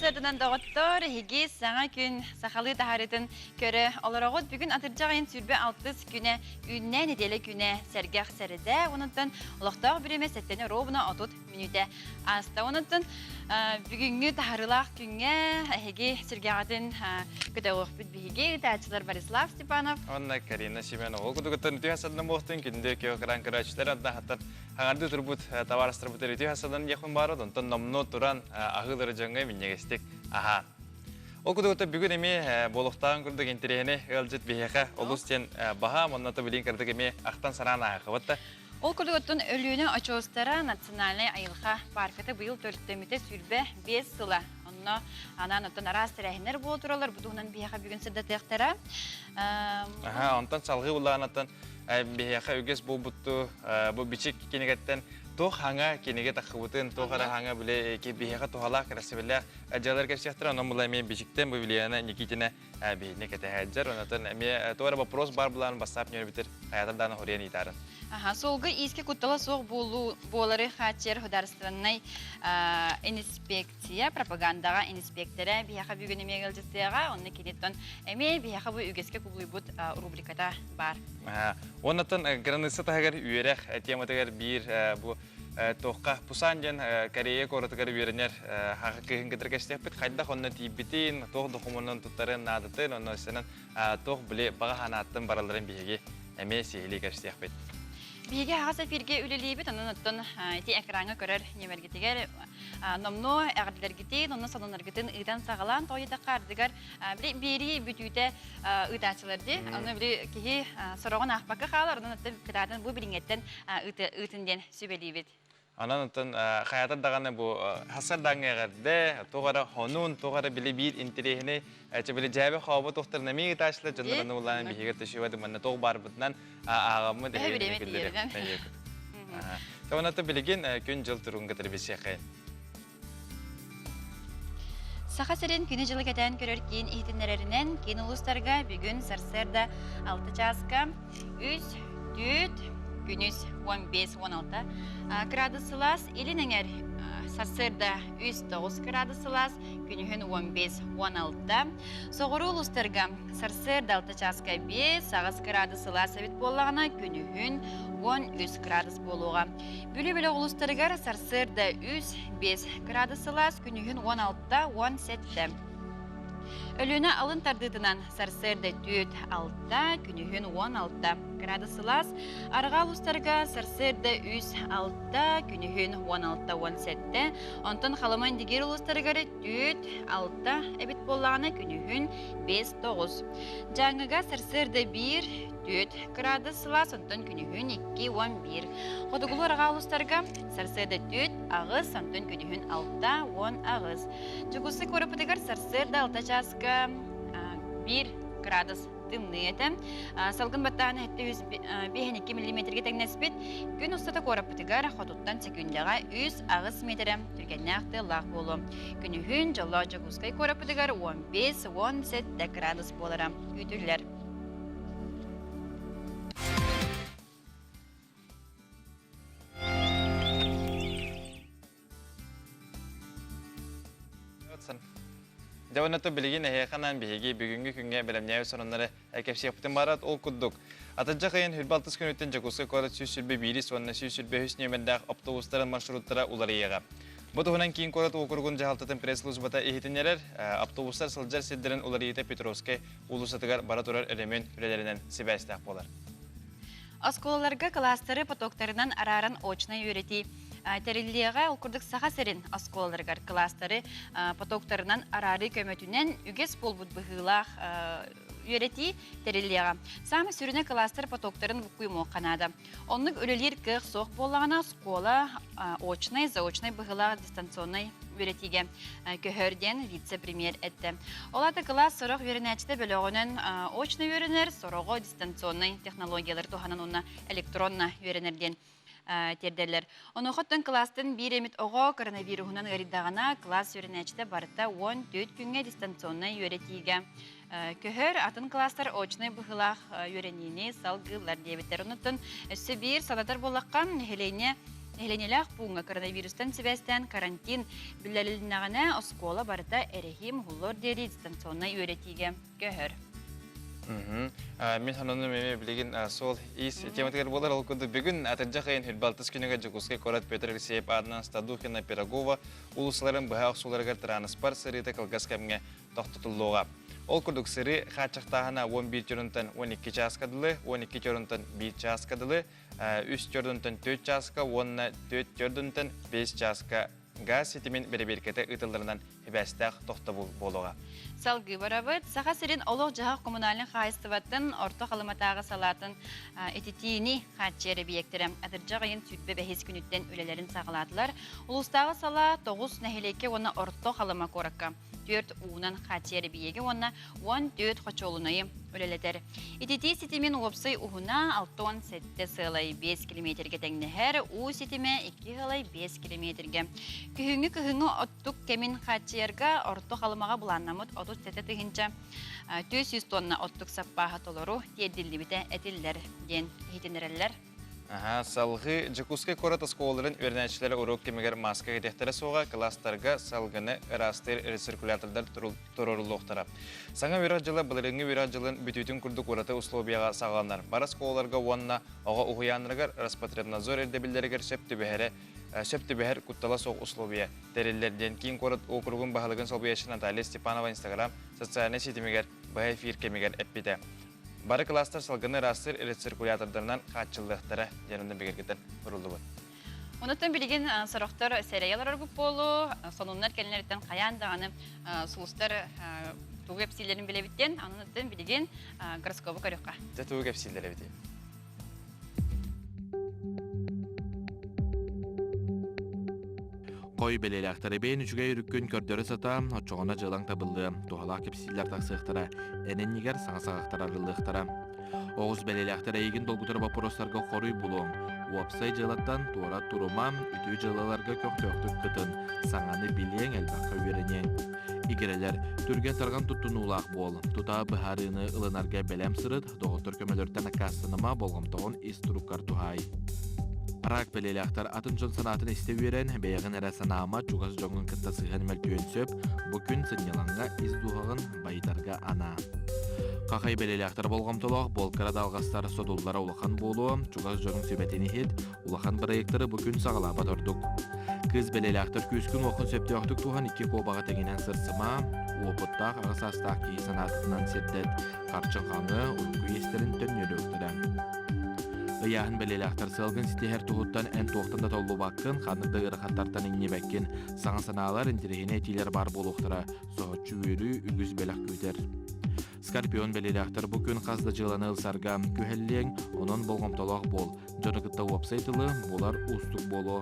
сарсыарданан доҕоттор, эһиги саҥа күн сахалыы таһаарыытын көрө олороҕут. Бүгүн атырдьах ыйын 26 күнэ, үүннэ нэдиэлэ күнэ, сэргэх сэрэдэ. Онон олохтоох бириэмэ сэттэни ровно 30 мүнүүтэ ааста. Онон бүгүҥҥү таһаарыылаах күҥҥэ эһиги сүргэҕитин көтөҕүөхпүт биһиги ыытааччылар Борислав Степанов. Уонна Карина Семенова. Ол курдук үтүө сардан буолтун, күндү киһи кыран көрөөччүлэр анда Хаҥардыы турбут табаарыстарбыт үтүө хасадан диэхпин баара, онтон номнуо туран аһыылары дьоҥҥо минньигэстик аһаан. Ол курдук бүгүн эмиэ буолуохтааҕын курдук интэриэһинэй ыалдьыт биһиэхэ олус диэн баһаам, онно билин кырдык эмиэ ахтан санаан ааһыахыбыт да. Ол курдук оттон Өлүөнэ очуостара национальнай айылҕа паарката быйыл төрүттэммитэ 25 сыла. Онно анаан оттон араас тэрээһиннэр буола тураллар. Бу туһунан биһиэхэ бүгүн сырдатыахтара. Аха, онтон салгыы улаанаттан биһиэхэ үгэс буолбутту бу бичик кинигэттэн туох хаҥа кинигэ таххыбытын, туох эрэ хаҥа биле биһиэхэ туһалаах, кэрэсибэлээх дьыалар кэпсиэхтэрэ. Онон була эмиэ бичиктэн бу Вилиана Никитина биһини кэтэһээддэр. Онотон эмиэ туох эрэ вопрос бар булаан бассаап ньөрбүтэр хаятар даана хоруйан ыытаарын. Аха, суолга иискэ куттала суох буолуу буолары хааччыйар судаарыстыбаннай инспекция пропагандаҕа иниспиэктэрэ биһиэхэ бүгүн эмиэ ыалдьыттыаҕа, онно киниттэн эмиэ биһиэхэ бу үгэскэ кубулуйбут рубриката баар. Оннотон граница таһыгар үөрэх тематыгар биир бу туохха Пусан диэн Корея куоратыгар үөрэнэр хаха кыыһын кытары кэпсиэхпит хайдах онно тиийбитин, туох докумуонун туттарын наадатын, онно өссөнөн туох били баҕа санааттан баралларын биһиги эмиэ сиһилии кэпсиэхпит. Биһиги аһаҕас эфиргэ үлэлиибит, онон оттон ити экраҥҥа көрөр нүөмэргитигэр номнуо эҕэрдэлэргитин, онно сонуннаргытын ыытан саҕалаан тоҕуйдахха ардыгар били биэрии бүтүүтэ ыытааччылар дии. Онно били киһи сороҕун аахпакка хаалар, онон оттон кытаатан бу билиҥҥэттэн ыытын диэн сүбэлиибит. Онон оттон хайата даҕаны бу хасар даҥҥа эҕэрдэ, туох эрэ хонуун, туох эрэ били биир интэриэһинэй, били дьээбэ хообо туохтарын эмиэ ыытааччылар дьоннор аны улаан биһиги төшүбэт манна туох баарбытынан ааҕаммыт эһиги күллэри. Онон билигин күн-дьыл туругун кытары билсиэххэйин. Саха сирин күнү-дьылы кэтээн көрөр киин иһитиннэрэринэн, киин улуустарга бүгүн сарсыарда 6 чааска 3, 4, күнүс 15-16 градус сылаас, илин эҥэр сарсыарда 3-9 градус сылаас, күнүһүн 15-16. Соҕуруу улуустарга Сарсыарда 6 чааска 5, 8 градус сылаас эбит буоллаҕына, күнүһүн 13 градус буолуоҕа. Бүлүү бөлөх улуустарыгар сарсыарда 3, 5 градус сылаас, күнүһүн 16, 17. Өлүөнэ алын тардыытынан сарсыарда 4, 6, күнүһүн 16 градус сылаас, арҕаа улуустарга сарсыарда 3, 6, күнүһүн 16, 17, онтон Халыма Индигир улуустарыгар 4, 6 эбит буоллаҕына күнүһүн 5-9. Дьааҥыга сарсыарда 1, 4 кыраадыс сылаас, онтон күнүһүн 2-11. Хотугулуу арҕаа улуустарга сарсыарда 4, 8, онтон күнүһүн 6, 18. Дьокуускай куораппытыгар сарсыарда 6 чааска 1 градус тымныы этэ. Салгын баттааһына 752 миллиметргэ тэҥнэспит. Күн устата куораппытыгар хотуттан секүндэҕэ 3-8 миэтэрэ түргэннээх тыаллаах буолуо. Күнүһүн дьоллоох Дьокуускай куораппытыгар 15-17 градус буолара күүтүллэр. Дьэ онно билигин эһиэхэ анаан биһиги бүгүҥҥү күҥҥэ бэлэмнээбит сонуннары кэпсиэхпитин баарат ол курдук. Атырдьах ыйын 26 күнүттэн Дьокуускай куорат 121 уонна 123 нүөмэрдээх автобустарын маршруттара уларыйыаҕа. Бу туһунан киин куорат уокуругун дьаһалтатын пресс-службата иһитиннэрэр. Автобустар сылдьар сирдэрин уларыйыыта Петровскай уулуссатыгар бара турар өрөмүөн үлэлэринэн сибээстээх буолар. Оскуолаларга кылаастары потоктарынан арааран очнай үөрэтии тэриллиэҕэ. Ол курдук Саха сирин оскуолаларыгар кылаастары потоктарынан араарыы көмөтүнэн үгэс буолбут быһыылаах үөрэтии тэриллиэҕэ. Саамай сүрүнэ кылаастар потоктарын буккуйумуохха наада. Оннук үлэлиир кыах суох буоллаҕына, оскуола очнай, заочнай быһыылаах дистанционнай үөрэтиигэ көһөр диэн вице-премьер эттэ. Ол аата кылаас сорох үөрэнээччитэ бөлөҕүнэн очно үөрэнэр, сороҕо дистанционнай технологиялары туһанан уонна электронно үөрэнэр диэн тиэрдэллэр. Онуоха кылаастан биир эмит оҕо коронавируһунан ыарыйдаҕына, кылаас үөрэнээччитэ барыта 14 күҥҥэ дистанционнай үөрэтиигэ көһөр, атын кылаастар очнай быһыылаах үөрэниини салгыыллар диэбиттэр. Онуттан өссө биир санатар буоллахха, нэһилиэнньэ Нэһилиэнньэлээх пууҥҥа коронавирустан сибээстээн карантин биллэрилиннэҕинэ, оскуола барыта эрэһиим уһуллуор диэри дистанционнай үөрэтиигэ көһөр. Мин сананым эмиэ билигин суол ис тематыгар буолар. Ол курдук бүгүн атырдьах ыйын 26 күнүгэр Дьокуускай куорат Петр Алексеев аатынан Стадухина Пирогова уулуссаларын быһа охсууларыгар тырааныспар сырыыта кылгас кэмҥэ тохтотуллуоҕа. Ол курдук сырыы хааччахтааһына 11 чорунтан 12 чааска дылы, 12 чорунтан 1 чааска дылы, 3 чорунтан 4 чааска уонна 4 чорунтан 5 чааска газ ситимин бэрэбиэркэтэ ыытылларынан сибээстээх тохтобул буолуоҕа. Салгыы барабыт. Саха сирин олох-дьаһах коммунальнай хаһаайыстыбатын Орто Халыматааҕы салаатын ититиини хааччыйар эбийиэктэрэ атырдьах ыйын 25 күнүттэн үлэлэрин саҕалаатылар. Улуустааҕы салаа 9 нэһилиэккэ уонна Орто Халыма куоракка 4 уунан хааччыйар эбийиэги уонна 14 хочуолунайы үлэлэтэр. Ититии ситимин уопсай уһуна 67 сыалай 5 километргэ тэҥнэһэр, уу ситимэ 2 сыалай 5 километргэ. Күһүҥҥү-кыһыҥҥы оттук кэмин хааччыйарга Орто Халымаҕа былааннаммыт 37 тыһыынча 400 тонна оттук саппааһа толору тиэрдиллибитэ этиллэр диэн иһитиннэрэллэр. Аха, салгыы Дьокуускай куорат оскуолаларын үөрэнээччилэрэ уруок кэмигэр мааска кэтиэхтэрэ суоҕа, кылаастарга салгыны ыраастыыр рециркулятордар туруоруллуохтара. Саҥа үөрэх дьыла былырыыҥҥы үөрэх дьылын бүтүүтүн курдук ураты условияҕа саҕаланар. Бары оскуолаларга уонна оҕо уһуйааннарыгар Роспотребнадзор ирдэбиллэригэр сөп түбэһэрэ сөп түбэһэр куттала суох условия тэриллэр диэн киин куорат уокуругун баһылыгын солбуйааччы Наталья Степанова Инстаграм социальнай ситимигэр быһа эфир кэмигэр эппитэ. Бары кылаастар салгыны ыраастыыр рециркулятордарынан хааччыллыахтара диэн онно бигэргэтэн суруллубут. Онуттан билигин сорохтор сэрэйэ олороргут буолуо, сонуннар кэлинэриттэн хайаан даҕаны сулустар тугу кэпсииллэрин билэбит диэн, онуттан билигин гороскобу көрүөххэ. Дьэ тугу кэпсииллэр эбитий? Хой бэлиэлээхтэр эбээн үчүгэй өрүккүн көрдөрө сатаа, оччоҕуна дьыалаҥ табыллыа, туһалаах кэпсииллэр тахсыахтара, эн иннигэр саҥа саҕахтар арыллыахтара. Оҕус бэлиэлээхтэр эйигин долгутар боппуруостарга хоруй булуоҥ. Уопсай дьыалаттан туора турума, үтүө дьыалаларга көхтөөхтүк кытын, саҥаны билиэҥ, элбэххэ үөрэниэҥ. Игирэлэр, түргэн-тарҕан туттунуулаах буол, тута быһаарыыны ылынарга бэлэм сырыт, доҕоттор көмөлөртөн аккаастаныма, болҕомтоҕун ис туруккар туһаай. Рак бэлиэлээхтэр атын дьон санаатын истэ үөрэн, бэйэҕин эрэ санаама, чугас дьоҥҥун кытта сыһыан мөлтүөн сөп, бу күн сынньалаҥҥа ис дууһаҕын байытарга анаа. Хахай бэлиэлээхтэр болҕомтолоох, буолкара да алҕастар содуллара улахан буолуо, чугас дьонуҥ сүбэтин иһит, улахан бырайыактары бу күн саҕалаабат ордук. Кыыс бэлиэлээхтэр күүскүн-уоххун сөптөөхтүк туһан икки куобаҕа тэҥинэн сырсыма, уопуттаах аҕа саастаах киһи санаатынан сирдэт, Харчы хаҥы, урукку иэстэрин төннөрүөхтэрэ. Ыйааһын бэлиэлээхтэр сыалгын ситиһэр туһуттан эн туохтан да толлубаккын, ханнык да ыарахаттартан иҥнибэккин. Саҥа санаалар, интэриэһинэй этиилэр баар буолуохтара. Соһуччу үөрүү, үгүс бэлэх күүтэр. Скорпион бэлиэлээхтэр бу күн хас да дьыаланы ылсарга күһэллиэҥ, онон болҕомтолоох буол. Дьону кытта уопсай тылы булар уустук буолуо.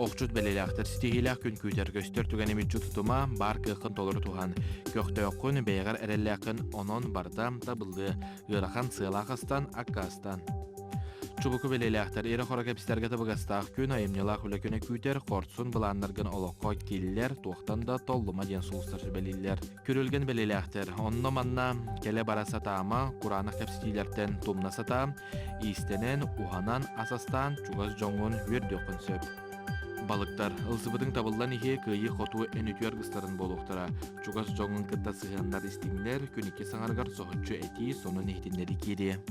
Охчут бэлиэлээхтэр ситиһиилээх күн күүтэр көстөр түгэни мүччү тутума, баар кыаххын толору туһан. Көхтөөххүн, бэйэҕэр эрэллээххин, онон барыта табыллыа. Ыарахан сыалаах астан, аккаастан. Чубуку бэлиэлээхтэр ирэ-хоро кэпсэтэргэ табыгастаах күн, айымньылаах үлэ күнэ күүтэр, хорсун былааннаргын олоххо киллэр, туохтан да толлума диэн сулустар сүбэлииллэр. Күрүлгэн бэлиэлээхтэр онно-манна кэлэ-бара сатаама, кураанах кэпсэтиилэртэн тумна сатаа, иистэнэн, уһанан, ас астаан чугас дьоҥҥун үөрдүөххүн сөп. Балыктар, ылсыбытыҥ табыллан иһиэ кыайыы-хотуу эн үтүө аргыстарын буолуохтара. Чугас дьоҥҥун кытта сыһыаннар истиҥнэр, күн икки саҥарыгар соһуччу этии, сонун иһитиннэрии киириэ.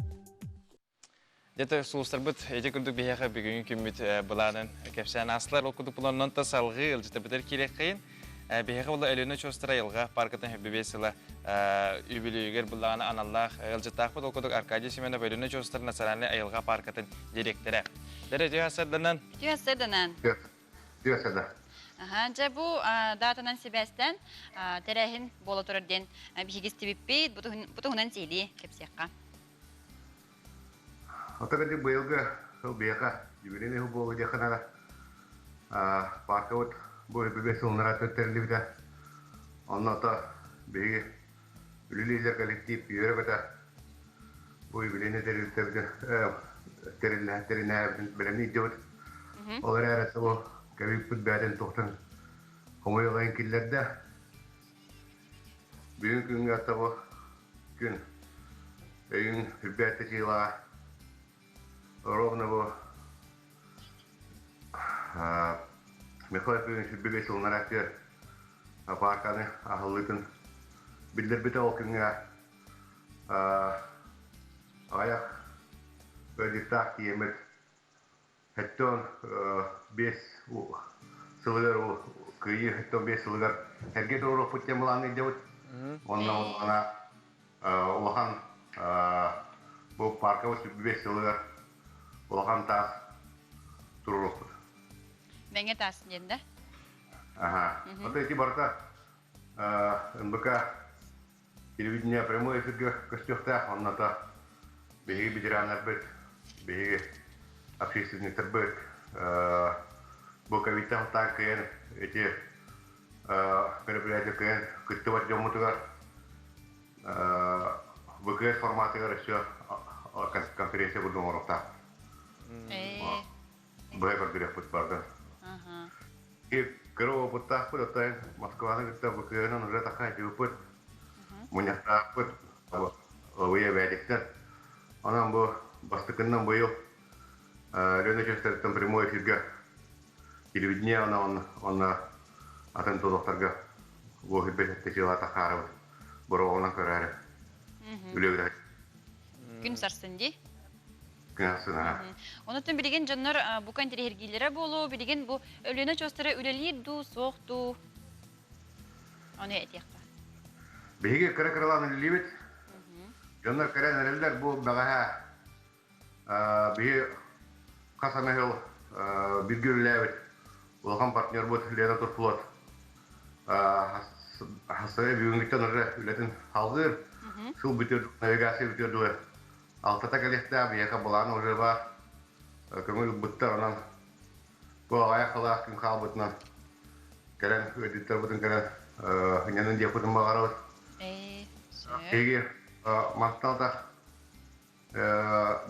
Дьэ, сулустарбыт ити курдук биһиэхэ бүгүҥҥү күммүт былаанын кэпсээн аастылар. Ол курдук буланнан та салгыы ылдьытабытар киириэххэйин. Биһиэхэ була Өлүөнэ очуостара айылҕа паркатын 25 сыла үбүлүөйүгэр буллаҕына аналлаах ыалдьыттаахпыт. Ол курдук Аркадий Семенов Өлүөнэ очуостара национальнай айылҕа паркатын директора. Дэрэ үтүө сарданан. Үтүө сарданан. Үтүө сарда. Аха, дьэ бу датанан сибээстэн тэрээһин буола турар диэн биһиги истибиппит. Бу туһунан сиһилии кэпсиэххэ. Ата кырдьык быйылгы сыл биһиэхэ юбилейный сыл буолла диэххэ наада. Паркабыт бу үбүлүөй сыллара тэриллибитэ. Онно ото биһиги үлэлииллэр коллектив үөрэ-көтө бу юбилейный тэрилтэбитин тэринээбитин бэлэмниирдибит. Ол эрээри бу кэбииппит бэйэтин туохтан хомойуоҕайын киллэрдэ. Бүгүн күҥҥэ ата бу күн өйүн үрбээттэ чыылаҕа ровно бу Михаил Ефимович 25 сылынан актер паарканы аһыллыытын биллэрбитэ. Ол күҥҥэ аҕыйах ыалдьыттаах тиийэммит 75 сылыгар, Кыайыы 75 сылыгар эргэ туруорукпут диэн былаан ыйдыбыт. Онно она улахан бу парковый 75 сылыгар улахан таас туруорукпут. Мэҥэ таас диэн да? Ага. Вот эти барыта НБК телевидение прямой эфиргэ көстүөхтээх, онното биһиги ветераннарбыт, биһиги общественниктарбыт бу ковидтан сылтаан кыайан ити мероприятие кыайан кыттыбат дьоммутугар ВКС форматыгар өссө конференция курдук оҥоруохтаах. Быһа көрдөрүөхпүт барда. Кыра опыттаахпыт, оттон Москваны кытта ВКН уже такая дьыппыт, мунньахтаахпыт, лабыйа бээтиктэр. Онон бу бастакыннан быйыл Лена Честериттэн прямой эфиргэ телевидение онно онно атын толохторго буоһуйбет сыла тахаарыбыт бороҕонон көрөөрү үлэ Күн сарсын дии. Күн. Онутун билигин дьоннор бука интириһиргиилэрэ буолуо, билигин бу Өлүөнэ очуостара үлэлиир дуу, суох дуу? Ону этиэххэ. Биһиги кыра-кыралаан үлэлиибит. Дьоннор кэлэн эрэллэр, бу бэҕэһээ биһи хас эмэ сыл бииргэ үлэлээбит улахан партнербут Лена Турфлот хасая бүгүҥҥүттэн уже үлэтин салгыыр. Сыл бүтүөр, навигация бүтүөр дылы алтата кэлиэхтээх, биһиэхэ былаан уже баар. Көҥүл ылбыттар, онон бу аҕыйах сылаах күн хаалбытынан кэлэн ыалдьыттарбытын кэлэн ынньанын диэхпитин баҕарабыт. Биһиги мантан да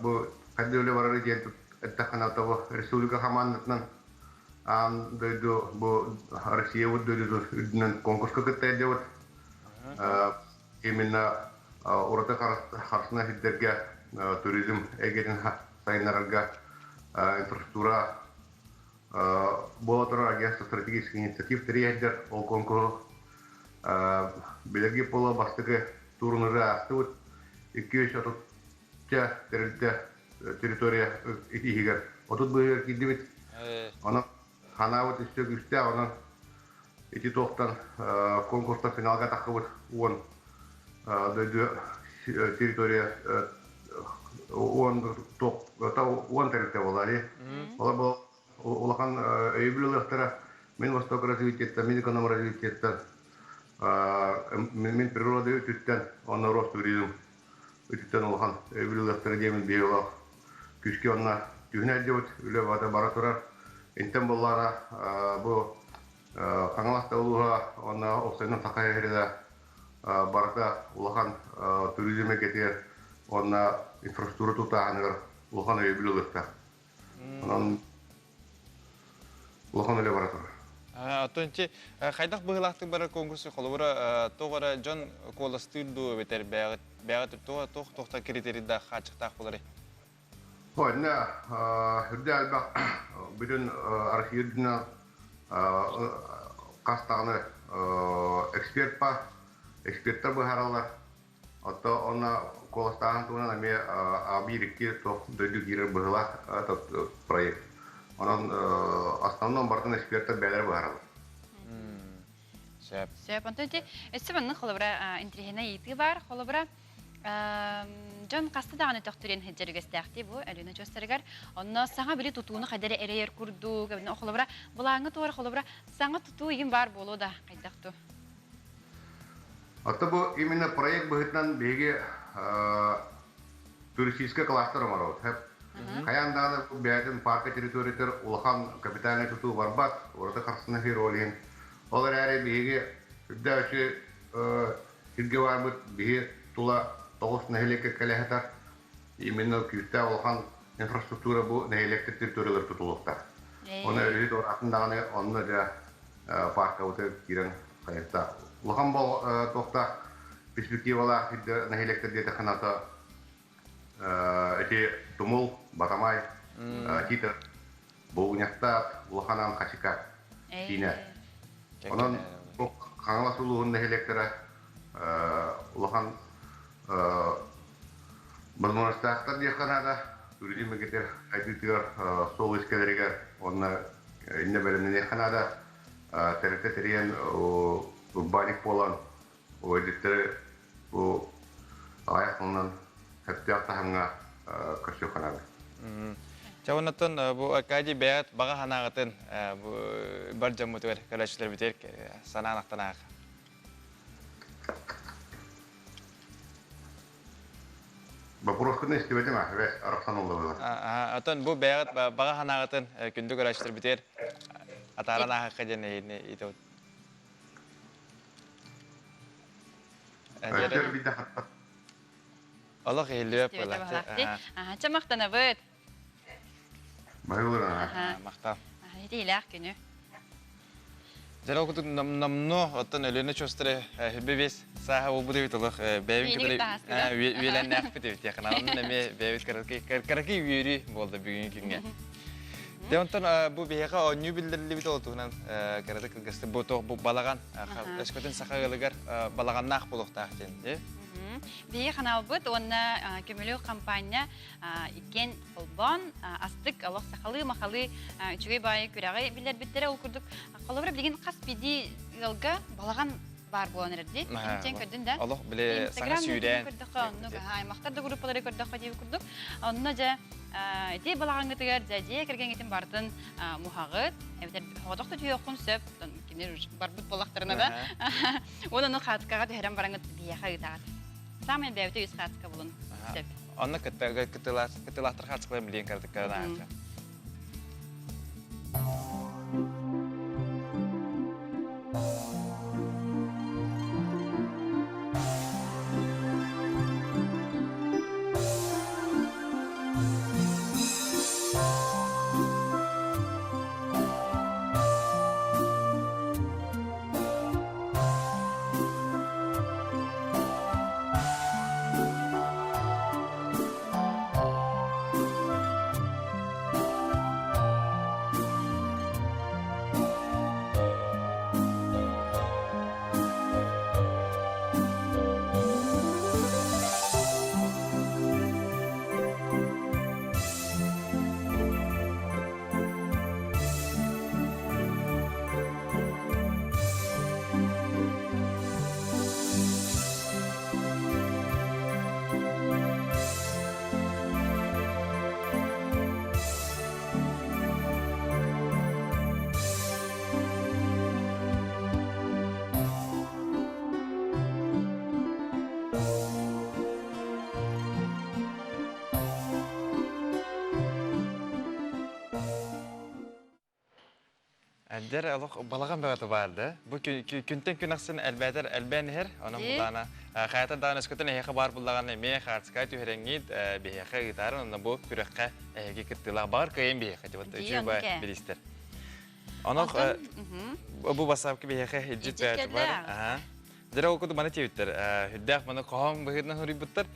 бу хайда үлэ барары диэн эттэххинэ, бу республика хамаандатынан аан дойду, бу Россия дойдутун үрдүнэн конкурска кытта илдьэбит. Именно ураты харысына сирдэргэ туризм эйгэтин сайыннарарга инфраструктура буола турар агентство стратегических инициатив тэрийэрдэр ол конкуру билэрги пола бастакы турниры аастыбыт. 230 тэрилтэ территория иһигэр 30 быһыгар киирдибит. Онон ханаабыт өссө күүстээх, онон ити туохтан конкурстан финалга таххыбыт 10 дойду территория 10 10 тэрилтэ буолар. Олор бу улахан өйөбүл ылыахтара Мин Восток развитиеттан, Мин эконом развитиеттан, Мин природа үтүттэн, онно Ростуризм үтүттэн улахан өйөбүл ылыахтара диэмин биһиги олох күүскэ онно түһүнэ илдьибит, үлэ бата бара турар. Интэн буоллаана бу Хаҥалас да улууһа уонна Охсойнон Саха сирэ барыта улахан туризм эйгэтигэр уонна инфраструктура тутааһыныгар улахан өйөбүл ылыахтаах. Онон улахан үлэ бара турар. Оттон чи хайдах быһыылаахтык барар конкурсу, холобура, тоҕо эрэ дьон куоластыыр дуу эбэтэр бэйэҕит бэйэҕит туох туох туохтан критерийдаах хааччахтаах буоларый? Онно үрдэ элбэх бүтүн Россия үрдүнэн хас даҕаны эксперт ба, эксперттэр быһаараллар. Отто онно куоластааһын туһунан эмиэ биир-икки туох дойду киирэр быһыылаах проект. Онон основном барытын эксперттэр бэйэлэрэ быһаараллар. Сөп. Сөп. Онтон ити өссө маннык холобура интириэһинэй ыйытыы баар. Холобура дьон хаста даҕаны төхтүрүөн сылдьар үгэстээхтии бу Өлүөнэ очуостарыгар. Онно саҥа били тутууну хайда эрэ эрэйэр курдук, холобура былааҥҥа туора холобура саҥа тутуу игин баар буолуо да хайдах ту? Оттон бу именно проект быһыытынан биһиги туристическай кластер оҥоробут. Хайаан даҕаны бу бэйэтин парка территориятыгар улахан капитальнай тутуу барбат, ураты харсына сир ол иһин. Ол эрээри биһиги үрдээччи сиргэ барбыт биһи тула тоҕус нэһилиэккэ кэлэ сытар. Именно күүстээх улахан инфраструктура бу нэһилиэктэр территориялар тутулуохтаах. Оны өрүһү туораатын даҕаны онно дьэ паркабытыгар киирэн хайыттаах. Улахан бол туохтаах перспективалаах нэһилиэктэр диэтэххинэ ити Тумул, Батамай, Тиитер. Булгунньахтаах Улахан Аан Хачыка киинэ. Онон бу Хаҥалас улууһун нэһилиэктэрэ улахан возможностаахтар диэххэ наада. Туризм эйгэтигэр сайдыытыгар суол искэлэригэр уонна иннэ бэлэмнэниэххэ наада. Тэрилтэ тэрийэн урбаанньык буолан ыалдьыттары бу аҕыйах сылынан сөптөөх таһымҥа көрсүөххэ наада. Чэ, оннуттан бу Аркадий бэйэт баҕа санааҕытын бу бар дьоммутугар, көрөөччүлэрбитигэр санаан ахтан аах. Боппуруоскун истибэтим а, вес арахсан оллобула. Отон бу бэйэҕит баҕа санааҕытын күндү көрөөччүлэрбитигэр атааран ааһыахха диэн эһигини ыйытабыт. Олох иһиллибэт буолааччы. Ча махтанабыт. Махтал. Итиилээх күнү. Дьэ ол курдук номнуо оттон Өлүөнэ чуостары хүббэ бес сааһа буолбут эбит олох бэйэбин кытары үөлэннээхпит эбит диэххэ онон эмиэ бэйэбит кыракый үөрүү буолда бүгүҥҥү күҥҥэ. Дьэ онтон бу биһиэхэ оонньуу биллэриллибит ол туһунан кыратык кылгастык бу туох бу балаҕан өскөтүн саха ыалыгар балаҕаннаах буолуохтаах диэн дии. Биһиги ханаалбыт уонна көмүлүк хампаанньа иккиэн холбоон астык олох сахалыы-махалыы үчүгэй баайы күрэҕи биллэрбиттэрэ. Ол курдук холобура билигин хас биирдии ыалга балаҕан баар буолан эрэр дии. Интен көрдүн да. Олох били саҥа сүүрээн. Көрдөххө оннук аймахтар да группалары көрдөххө диэбит курдук. Онно дьэ ити балаҕаҥҥытыгар дьэ дьиэ кэргэҥҥитин барытын муһаҕыт эбэтэр хоҕотох да түһүөххүн сөп кинилэр барбыт буоллахтарына да уонна ону хаатыкаҕа түһэрэн бараҥҥыт биһиэхэ ыытаҕыт. Саамай бэйэбитэ үс хаатыка булун сөп. Онно кыттыылаахтар хаатыкаларын билиэн кыратык кыранааччы. Элдэр олох балаҕан бөҕөтө баар да. Бу күнтэн күн ахсын элбээтэр элбээн иһэр. Онон булаана хайата даҕаны өскөтүн эһиэхэ баар буллаҕына эмиэ хаартыскаҕа түһэрэҥҥит биһиэхэ ыытаарын онно бу күрэххэ эһиги кыттыылаах баҕар кыайан биһиэхэ дьэ үчүгэй баа бириистэр. Онон бу бассаапка биһиэхэ илдьит бэйэтэ бар. Дьэ ол курдук маны тиэбиттэр. Үрдээх маны хоһоон быһыытынан суруйбуттар.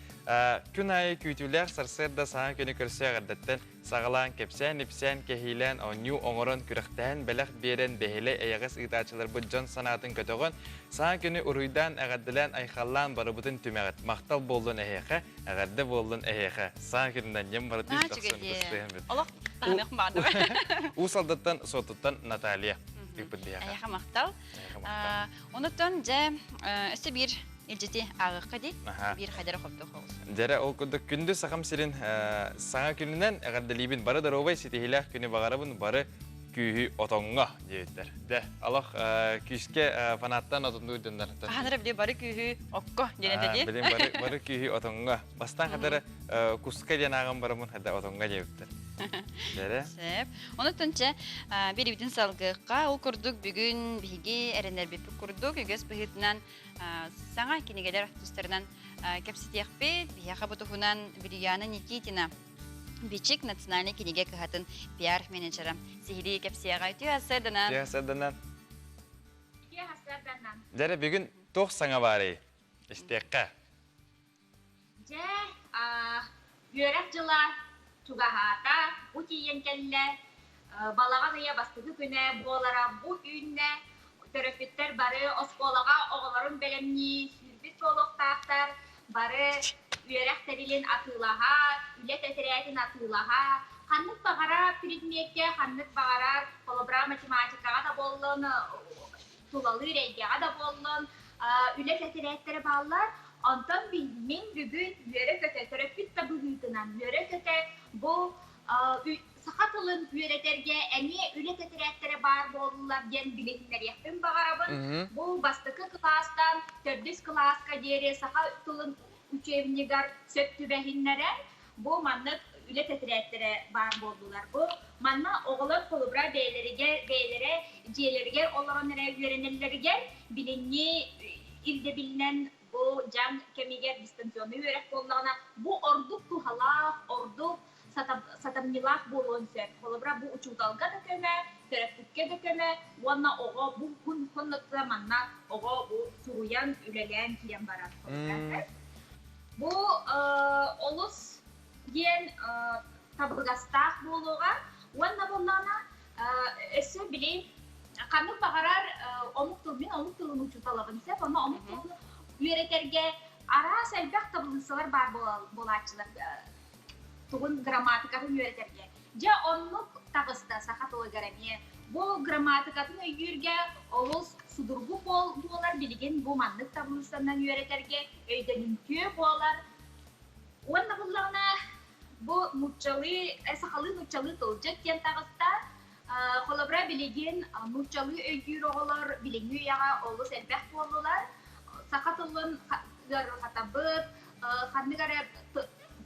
Күн аайы күүтүүлээх сарсыарда саҥа күнү көрсө эҕэрдэттэн саҕалаан кэпсээн-ипсээн, кэһиилээн, оонньуу оҥорон, күрэхтэһэн, бэлэх биэрэн, бэһилэй эйэҕэс ыытааччыларбыт дьон санаатын көтөҕөн, саҥа күнү уруйдаан, эҕэрдэлээн, айхаллаан барыбытын түмэҕит. Махтал буоллун эһиэхэ, эҕэрдэ буоллун эһиэхэ. Саҥа күнүнэн ньым барытын тахсан ытыстыһан бүт. Олох таһыныах баҕардым. Уус Алдаттан, Суоттуттан Наталья ыыппыт биһиэхэ. Эһиэхэ махтал. Онуттан дьэ өссө биир илдьити ааҕыахха дии. Биир хайдара хобдох оҕус. Дьэрэ ол курдук күндү Сахам сирин саҥа күнүнэн эҕэрдэлиибин. Бары доруобай ситиһиилээх күнү баҕарабын, бары күүһү отоҥҥо диэбиттэр. Дьэ, олох күүскэ фанаттан отуннуур дьоннор. Хаһан эрэ били бары күүһү окко диэн этэ дии. Билин бары, бары күүһү отоҥҥо. Бастаан хатары куска диэн ааҕан бараммын хада отоҥҥо диэбиттэр. Дьэрэ. Сөп. Онон чэ, биэрибитин салгыахха. Ол курдук бүгүн биһиги эрэнэрбиппит курдук үгэс быһыытынан саҥа кинигэлэр тустарынан кэпсэтиэхпит. Биһиэхэ бу туһунан Вильяна Никитина Бичик национальнай кинигэ кыһатын пиар-менеджера сиһилии кэпсиэҕэ. Үтүө сарсыарданан. Үтүө сарсыарданан. Үтүө сарсыарданан. Дьэрэ бүгүн туох саҥа баарый? Истиэххэ. Дьэ, үөрэх дьыла чугаһаата, бу тиийэн кэллэ. Балаҕан ыйа бастакы күнэ буолара бу үүннэ. Төрөппүттэр бары оскуолаҕа оҕолорун бэлэмнии сүүрбүт буолуохтаахтар. Бары үөрэх тэрилин атыылаһа, үлэ тэтэрээтин атыылаһа, ханнык баҕарар предмеккэ, ханнык баҕарар, холобура, математикаҕа да буоллун, тулалыыр эйгэҕэ да буоллун, үлэ тэтэрээттэрэ бааллар. Онтон мин бүгүн үөрэ-көтө, төрөппүт да быһыытынан үөрэ-көтө бу саха тылын үөрэтэргэ эмиэ үлэ тэтэрээттэрэ баар буоллулар диэн билиһиннэриэхпин баҕарабын. Бу бастакы кылаастан төрдүс кылааска диэри саха тылын учебнигар сөп түбэһиннэрэн бу маннык үлэ тэтэрээттэрэ баар буоллулар. Бу манна оҕолор холобура бэйэлэригэр бэйэлэрэ дьиэлэригэр олорон эрэ үөрэнэллэригэр билиҥҥи ирдэбилинэн бу дьаҥ кэмигэр дистанционнай үөрэх буоллаҕына бу ордук туһалаах, ордук сатамньылаах буолуон сөп. Холобура, бу учууталга да көмө, төрөппүккэ да көмө уонна оҕо бу хоннотута манна оҕо бу суруйан, үлэлээн киирэн барар. Бу олус диэн табыгастаах буолуоҕа уонна буоллаҕына өссө били ханнык баҕарар омук тыл мин омук тылын учууталабын сөп онно омук тылын үөрэтэргэ араас элбэх табылыыссалар баар буолааччылар тугун грамматикатын үөрэтэргэ. Дьэ оннук таҕыста саха тылыгар эмиэ. Бу грамматикатын өйдүүргэ олус судургу буолар билигин бу маннык табылыыссанан үөрэтэргэ өйдөнүмтүө буолар. Уонна буллаҕына бу нууччалыы, сахалыы нууччалыы тылдьыт диэн таҕыста. Холобура билигин нууччалыы өйдүүр оҕолор билиҥҥи үйэҕэ олус элбэх буоллулар. Саха тылын ыарырҕатабыт, ханнык эрэ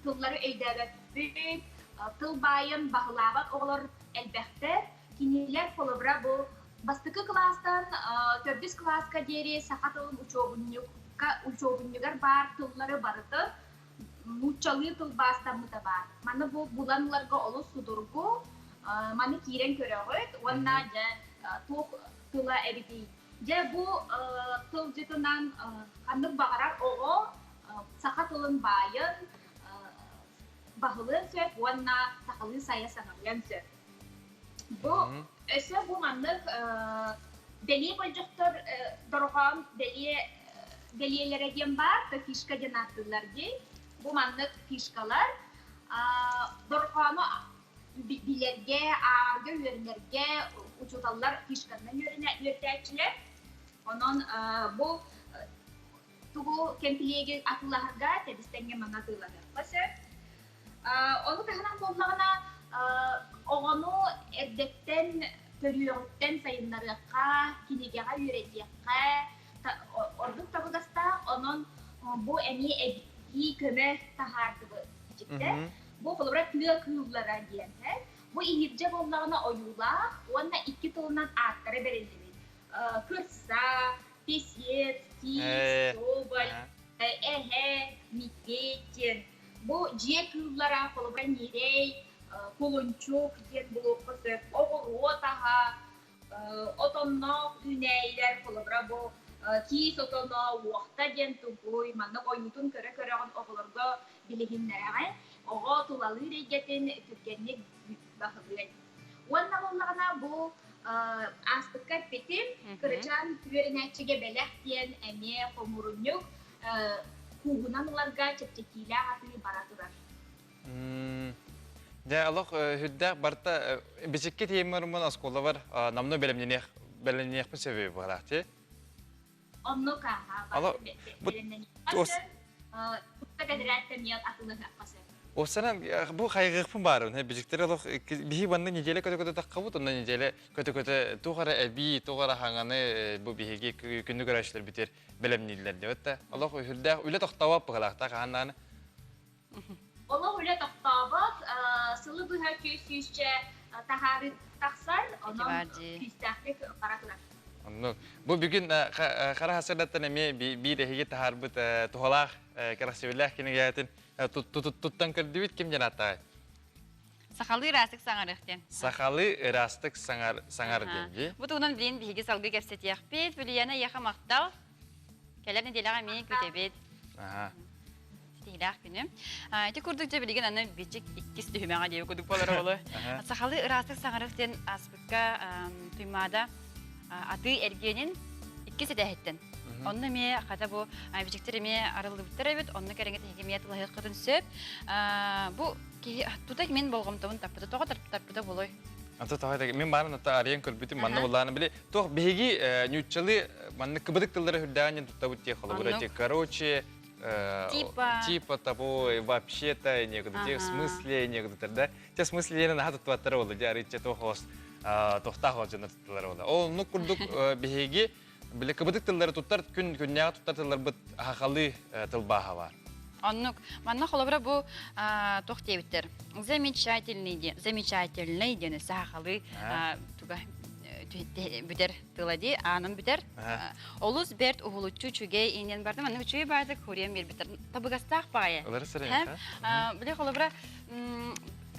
тыллары өйдөөбөппүт, тыл баайын баһылаабат оҕолор элбэхтэр. Кинилэр холобура бу бастакы кылаастан төрдүс кылааска диэри саха тылын учуобунньукка учуобунньугар баар тыллары барытын нууччалыы тылбаастаммыта баар. Маны бу булан ыларга олус судургу. Маны киирэн көрөҕүт уонна дьэ туох тыла эбитий. Дьэ бу тылдьытынан ханнык баҕарар оҕо саха тылын баайын баһылыан сөп уонна сахалыы сайа саҥарыан сөп. Бу өссө бу маннык бэлиэ болдьохтор дорҕоон бэлиэ бэлиэлэрэ диэн баар, то фишка диэн ааттыыллар дии. Бу маннык фишкалар дорҕоону билэргэ, ааҕарга, үөрэнэргэ учууталлар фишканан үөрэтээччилэр. Онон бу тугу кэмпилиэги атыылаһарга тэбис-тэҥҥэ манна атыылаһыахха сөп. Ону таһынан буоллаҕына, оҕону эрдэттэн төрүөҕүттэн сайыннарыахха, кинигэҕэ үөрэтиэххэ ордук табыгастаах. Онон бу эмиэ эбии көмө таһаардыбыт дьиктэ. Бу холобура тыа кыыллара диэн. Бу иһирдьэ буоллаҕына ойуулаах уонна икки тылынан ааттара бэриллибит. Кырса, песец, киис, соболь, эһэ, медведь диэн. Бу дьиэ кыыллара, холобура, ньирэй, кулунчук диэн булуохха сөп, оҕуруот аһа, отонноох үүнээйилэр, холобура, бу киис отоно, уохта диэн тугуй, маннык ойуутун көрө-көрөҕүн оҕолорго билиһиннэрэҕин, оҕо тулалыыр эйгэтин түргэнник баһылыан. Уонна буоллаҕына бу ааспыкка эппитим, кырачаан үөрэнээччигэ бэлэх диэн эмиэ хомуурунньук кууһунан ыларга чэпчэтиилээх атыы бара турар. Дьэ, олох үрдээх барыта бичиккэ тиийэммэр оскуолабар намно бэлэмнэниэх бэлэмнэниэхпин сөбүй буолаах ти. Оннук ааха бэлэмнэниэххэ сөп. Кэдэрээттэн атылыһыахха сөп. Осанан бу хайгыахпын баарбын. Бичиктер олох биһи банна неделя көтө-көтө таххабыт, онно неделя көтө-көтө туох эрэ эбии, туох эрэ хаҥаны бу биһиги күндү көрөөччүлэр битер бэлэмнииллэр диэбит да. Олох үрдээх үлэ тохтообот быһалаахтаах хаһан Олох үлэ тохтообот, сылы быһа күүс сүүсчэ таһаарыы тахсар, онон күүстээхтик бара турар. Оннук. Бу бүгүн хара хасырдаттан эмиэ биир эһиги таһаарбыт туһалаах кэрэхсэбиллээх кинигээтин туттан көрдүбүт ким диэн ааттааҕый? Сахалыы ыраастык саҥарыах диэн. Сахалыы ыраастык саҥар саҥар диэн дии. Бу туһунан билигин биһиги салгыы кэпсэтиэхпит. Бүлүйэна эйиэхэ махтал. Кэлэр нэдиэлэҕэ эмиэ күүтэбит. Аха. Кэтэһиилээх күнү. Ити курдук дьэ билигин аны бичик иккис түһүмэҕэ диэби курдук буолар оҕолу. Сахалыы ыраастык саҥарых диэн ааспыкка Туймаада атыы эргиэнин иккис этээһиттэн. Онно эмиэ хата бу бичиктэр эмиэ арыллыбыттар эбит, онно кэриҥэ тиһиги эмиэ тылаһыаххытын сөп. Бу киһи тута мин болҕомтобун таппыта, тоҕо тарпыта буолуой? Ата тоҕо мин баарын ата арыйан көрбүтүм манна буллааны били туох биһиги ньуччалыы маннык кыбытык тыллары үрдээҕин туттабыт дии холобура короче типа типа того вообще-то некуда те в смысле некуда да те в смысле диэн наһаа туттубаттара буолла дии арыычча туох оҕус туохтаах оҕус тутталара буолла ол оннук курдук биһиги били кыбытык тыллары туттар күн күннээҕи туттар тылларбыт хахалыы тылбааһа бар. Оннук. Манна холобура бу туох диэбиттэр? Замечательный диэн, замечательный диэн сахалыы туга бүтэр тыла дии, аанын бүтэр. Олус бэрт уһулуччу үчүгэй инэн бардым. Манна үчүгэй баайдык хуриям биэрбиттэр. Табыгастаах баайы. Били холобура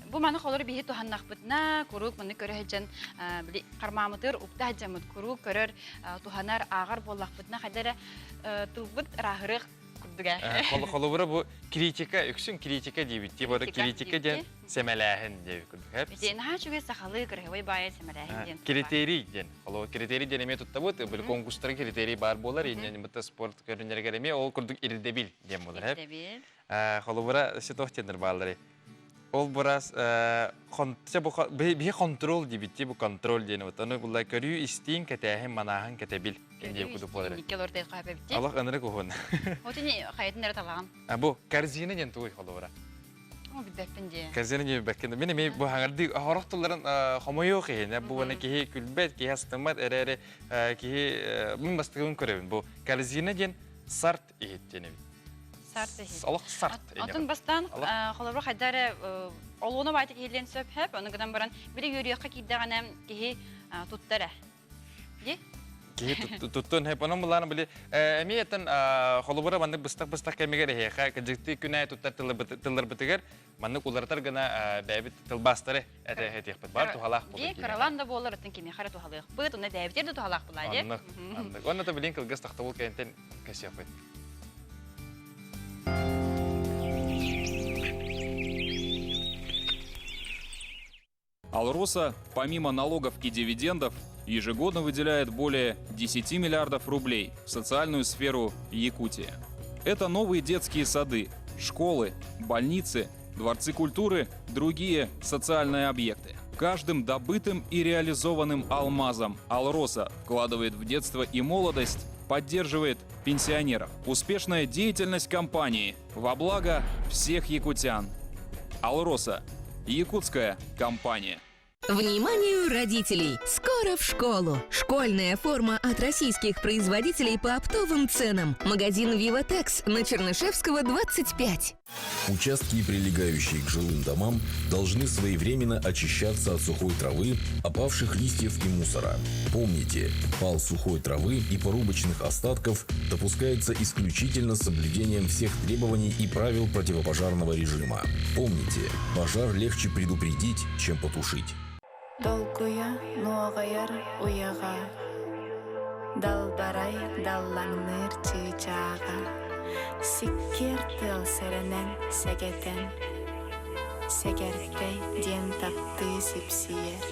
бу маны холору биһи туһаннахпытына куруук маны көрө сылдьан били хармаамытыгар укта сылдьаммыт куруук көрөр туһанар ааҕар буоллахпытына хайда эрэ тылбыт ырааһырыах курдуга. Холобура бу критика, үксүн критика диибит. Типа критика диэн сэмэлээһин диэбит курдук. Ити наһаа үчүгэй сахалыы кырыһыбай баайа сэмэлээһин диэн. Критерий диэн. Холобур критерий диэн эмиэ туттабыт. Били конкурстара критерий баар буолар. Инньэ спорт көрүннэригэр эмиэ ол курдук ирдэбил диэн буолар. Ирдэбил. Холобура ситох диэннэр бааллар. Ол бурас биһи контрол диибит бу контроль диэн вот ону булла көрүү истиин кэтээһин манааһын кэтэбил диэн кудук буолар. Алах ынырык уһун. Отини хайатын эрэ талаҕын. Бу корзина диэн тугуй холобура? О билбэппин дии. Корзина диэн билбэккин. Мин эмиэ бу хаҥардыы хорох тылларын хомойуох иһин бу уонна киһи күлбэт, киһи астыммат эрээри киһи мин бастакыбын көрөбүн. Бу корзина диэн сарт иһит диэн эбит. Сарт иһит. Олох сарт. Отун бастаан холобур хайда эрэ олуона баайта киһилиэн сөп хэп, ону гынан баран били үөрүйэххэ киирдэҕинэ киһи туттар ээ. Ди? Киһи туттун хэп. Онон булаан били эмиэ этэн холобура маннык быстах-быстах кэмигэр эһиэхэ кыдьыкты күнэ туттар тылларбытыгар маннык уларытар гына бэйэбит тылбаастары этиэхпит бар туһалаах буолар. Кыралаан да буолар, оттон кимиэхэ эрэ туһалыахпыт, онно бэйэбитигэр да туһалаах буолаа дии. Оннук, оннук. Онно да билин кылгас тахтабыл кэнтэн кэсиэхпит. Алроса, помимо налогов и дивидендов, ежегодно выделяет более 10 миллиардов рублей в социальную сферу Якутии. Это новые детские сады, школы, больницы, дворцы культуры, другие социальные объекты. Каждым добытым и реализованным алмазом Алроса вкладывает в детство и молодость, поддерживает пенсионеров. Успешная деятельность компании во благо всех якутян. Алроса Якутская компания. Вниманию родителей! Скоро в школу! Школьная форма от российских производителей по оптовым ценам. Магазин «Виватекс» на Чернышевского, 25. Участки, прилегающие к жилым домам, должны своевременно очищаться от сухой травы, опавших листьев и мусора. Помните, пал сухой травы и порубочных остатков допускается исключительно с соблюдением всех требований и правил противопожарного режима. Помните, пожар легче предупредить, чем потушить. Долгуйа нуоҕайар уйаҕа, Далбарай даллаҥныыр чыычааҕа, Сиккиэр тыал сэрэнэн сэгэтэн, Сэгэртэй диэн таптыы сипсийэр.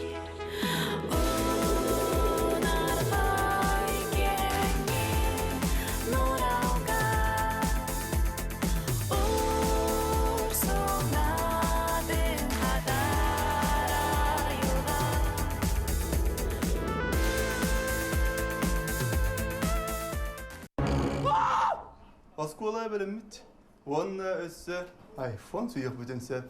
Унархай киэҥҥин нуралга Урсунатын хатар айылҕа Оскуола бэлэммит уонна өссө айфон сүүйүөхпүтүн сөп.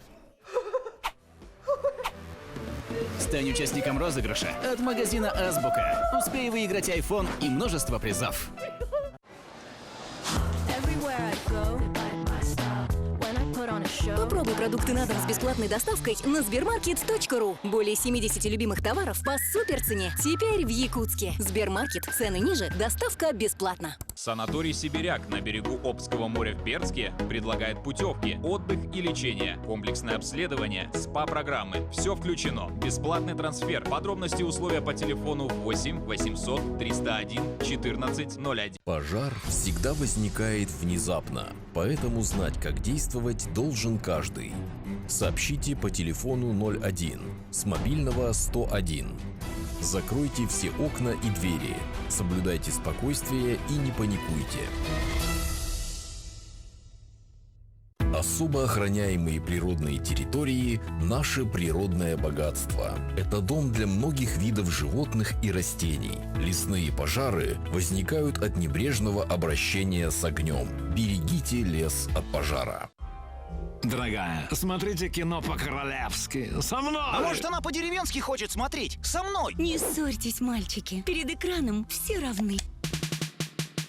Стань участником розыгрыша от магазина «Азбука». Успей выиграть iPhone и множество призов. Попробуй продукты на дом с бесплатной доставкой на сбермаркет.ру. Более 70 любимых товаров по суперцене. Теперь в Якутске. Сбермаркет. Цены ниже, доставка бесплатно. Санаторий «Сибиряк» на берегу Обского моря в Бердске предлагает путевки, отдых и лечение, комплексное обследование, СПА-программы. Все включено. Бесплатный трансфер. Подробности и условия по телефону 8 800 301 1401. Пожар всегда возникает внезапно, поэтому знать, как действовать, должен каждый. Сообщите по телефону 01 с мобильного 101. Закройте все окна и двери. Соблюдайте спокойствие и не паникуйте. Особо охраняемые природные территории – наше природное богатство. Это дом для многих видов животных и растений. Лесные пожары возникают от небрежного обращения с огнем. Берегите лес от пожара. Дорогая, смотрите кино по-королевски. Со мной! А может, она по-деревенски хочет смотреть? Со мной! Не ссорьтесь, мальчики. Перед экраном все равны.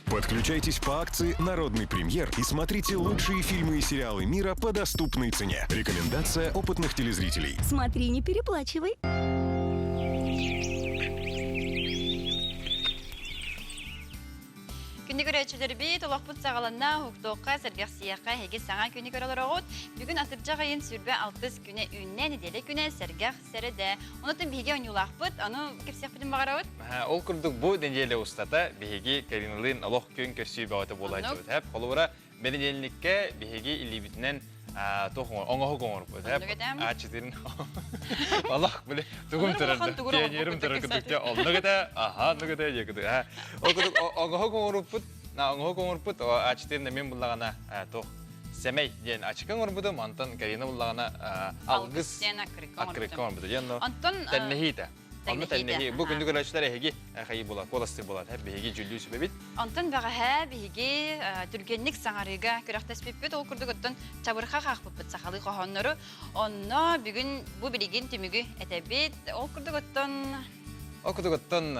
Подключайтесь по акции «Народный премьер» и смотрите лучшие фильмы и сериалы мира по доступной цене. Рекомендация опытных телезрителей. Смотри, не переплачивай. Күндү көрөөччүлэрбит, олохпут саҕаланна, уһуктуохха, сэргэхсийиэххэ эһиги саҥа күнү көрө олороҕут. Бүгүн атырдьах ыйын сүүрбэ алтыс күнэ үүннэ, нэдиэлэ күнэ сэргэх сэрэдэ. Онон биһиги оонньуулаахпыт, ону кэпсиэхпитин баҕарабыт. Ол курдук бу нэдиэлэ устата биһиги Кариналыын олох күн көрсүү бөҕөтө буолааччыбыт. Хэп, холобура, бэнидиэнньиккэ биһиги илиибитинэн туох оҥоһук оҥорбут. Ааччытын олох били тугум турар пионерым турар курдук онно кытта аха онно кытта дии кытта ол курдук оҥоһук оҥоруппут оҥоһук оҥорпут ааччытын мен буллаҕына туох сэмэй диэн ачыка оҥорбутум онтон Карина буллаҕына алгыс диэн аккырыкка оҥорбута диэн онтон тэннэһиитэ Онно тэннэһии. Бу күндү көрөөччүлэр эһиги хайы була, куоластыы буолар. Биһиги дьүллүү сүбэбит. Онтон бэҕэһээ биһиги түргэнник саҥарыыга күрэхтэспиппит. Ол курдук оттон чабырха хаахпыппыт сахалыы хоһооннору. Онно бүгүн бу билигин түмүгү этэбит. Ол курдук оттон Ол курдук оттон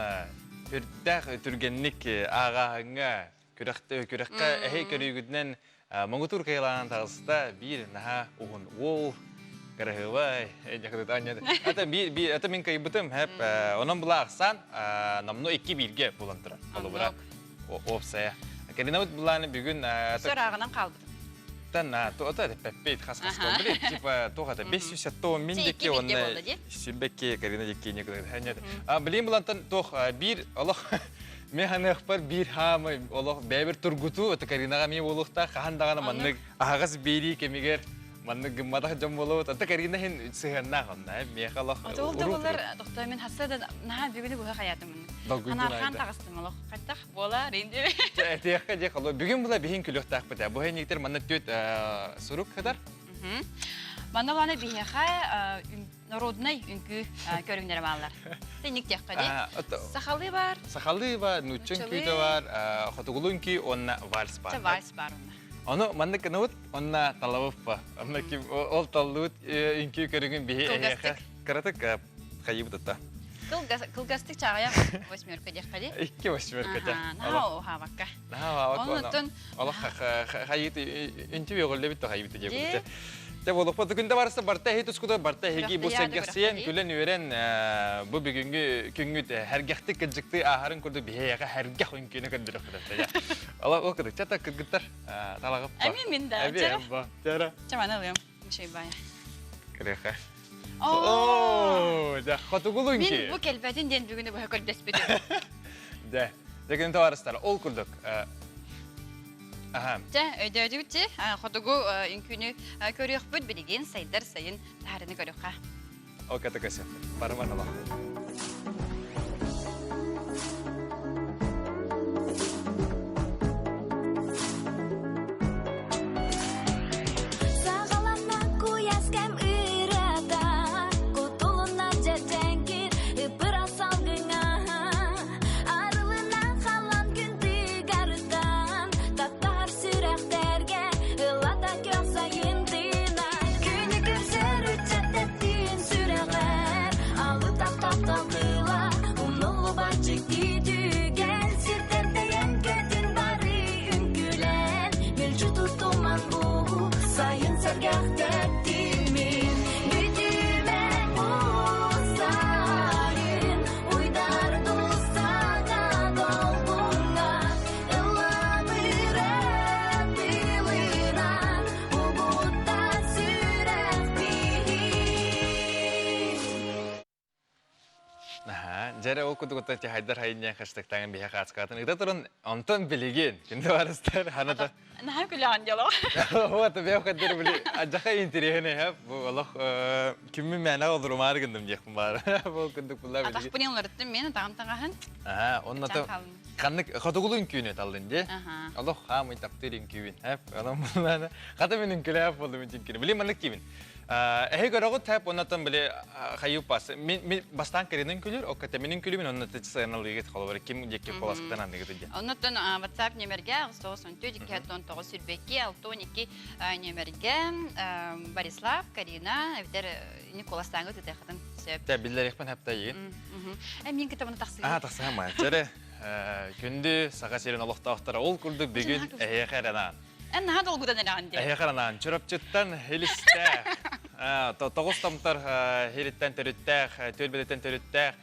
үрдээх түргэнник ааҕааһыҥҥа күрэххэ эһи көрүүгүтүнэн муҥутуур кыайылаан таҕыста биир наһаа уһун уол кыраһыабай это биир это мин кыайбытым хэп онон була ахсаан номну икки бииргэ булан турар холобура уопсайа кэлинэбит булааны бүгүн сырааҕынан хаалбытым Тан то пеппит хас хас билет типа туох это 570 мин дикки онна сүбекке Карина дикки не А билим булантан туох биир олох Мен ханыахпар биир хаамай олох бэйбир тургутуу это Каринаҕа эмиэ буолуохтаах хаһан даҕаны маннык аһаҕас биэрии кэмигэр маннык гымматах дьон буолабыт. Ата Карина иһин сыһыаннаах онно миэхэ олох Ол да буолар доктор мен хасса да наһаа бүгүнү быһа хаятым. Анархан таҕыстым олох хаттах буола рин диэби. Этиэххэ дьэ холо бүгүн була биһин күлүөхтаахпыт. Бу хэнниктер манна түөт сурук кытар. Манна улаана биһиэхэ народнай үҥкүү көрүҥнэрэ бааллар. Тинник диэххэ дии. Сахалыы бар. Сахалыы бар, нуучча үҥкүүтэ бар, хотугулуу үҥкүү уонна вальс бар. Вальс бар онно. Ону маннык гынабыт, онно талабыппа. Онно ким ол таллыбыт үҥкүү көрүҥүн биһи эһиэхэ кыратык хайыбыт ата. Кылгастык чаҕыйах восьмерка диэххэ дии. Икки восьмерка дэ. Наһаа уһаабакка. Наһаа уһаабакка. Оннуттан Олох хайыт үнтү өгөллөбүт да хайыбыт диye Те болуқпа күндө барыста барта эһи тускута барта эһиги бу сэргэхсийэн күлэн үөрэн бу бүгүнгү күнгүт хәргәхтик кыджыкты аһарын курдук биһиэхэ хәргэх үҥкүүнү көрдөрөхпүт. Ала ол кыдык чата кыргыттар талагып. Эми мин да. Чара. Чаманы ылыам. Мишей бая. Кырыха. Оо, да хотугулун ки. Мин бу келбетин диэн бүгүнү быһа көрдөспүтүм. Да. Дэгин товарыстар, ол курдук. Аха. Дьэ, өйдөөдүгүт хотугу үҥкүүнү көрүөхпүт билигин сайдар сайын таһарыны көрүөххэ. Ол ката көсө. Барыман алах. Саҕаланна куйаас кэм ырыата, кутулунна дьэдьэҥкир ыпыра салгыҥа. Арылына халан күн тыгарыттан, таптаһар сүрэхтэргэ ылата көх сайын тыына. Күнү көрсөр ыччат тэптиин сүрэҕэр, алытах таптал. Дьэрэ ол курдук оттон хайдар хайынньан хаштыктаан биһэ хаацкаатын ыта туран онтон билигин күндү барыстар ханата Наһаа күлэҕин дьоло. Вот бэйэм хайдары били адьаха интэриэһинэй һэ бу олох күммүн мээнэ олорумаары гынным диэхпин баар. Бу курдук булла билигин. Атахпын ылларыттым мен атаҕым таҥаһын. Аа, онно ханнык хотугулу үҥкүүнү таллын дии. Олох хаамый таптыыр үҥкүүбүн. Хэп, онон буллаана. Хата мин үҥкүлээх болдум үҥкүнү. Били маннык киибин. Эһи көрөҕүт тэп оннотон били хайыппас. Мин мин бастаан кэринин күлүр, окката минин күлүмүн онно сыаналыыгыт холобур ким диэки куоласкытын анныгыт диэн. Оннотон WhatsApp нөмерге 914 219 22 62 нөмерге Борислав, Карина, эбитер Николастааҥы тытыахытын сөп. Тэ биллэриэхпин хэптайыгын. Мин кытта бұны тахсыгын. Аа, тахсыһан Чэрэ, күндү Саха сирин олохтоохторо ол курдук бүгүн эһиэхэ эрэнаан. Эн наһаа долгутан эрэҕин дии. Эһиэхэ анаан Чурапчыттан Хилистээх, тоҕус томтор хириттэн төрүттээх, түөлбэтиттэн төрүттээх,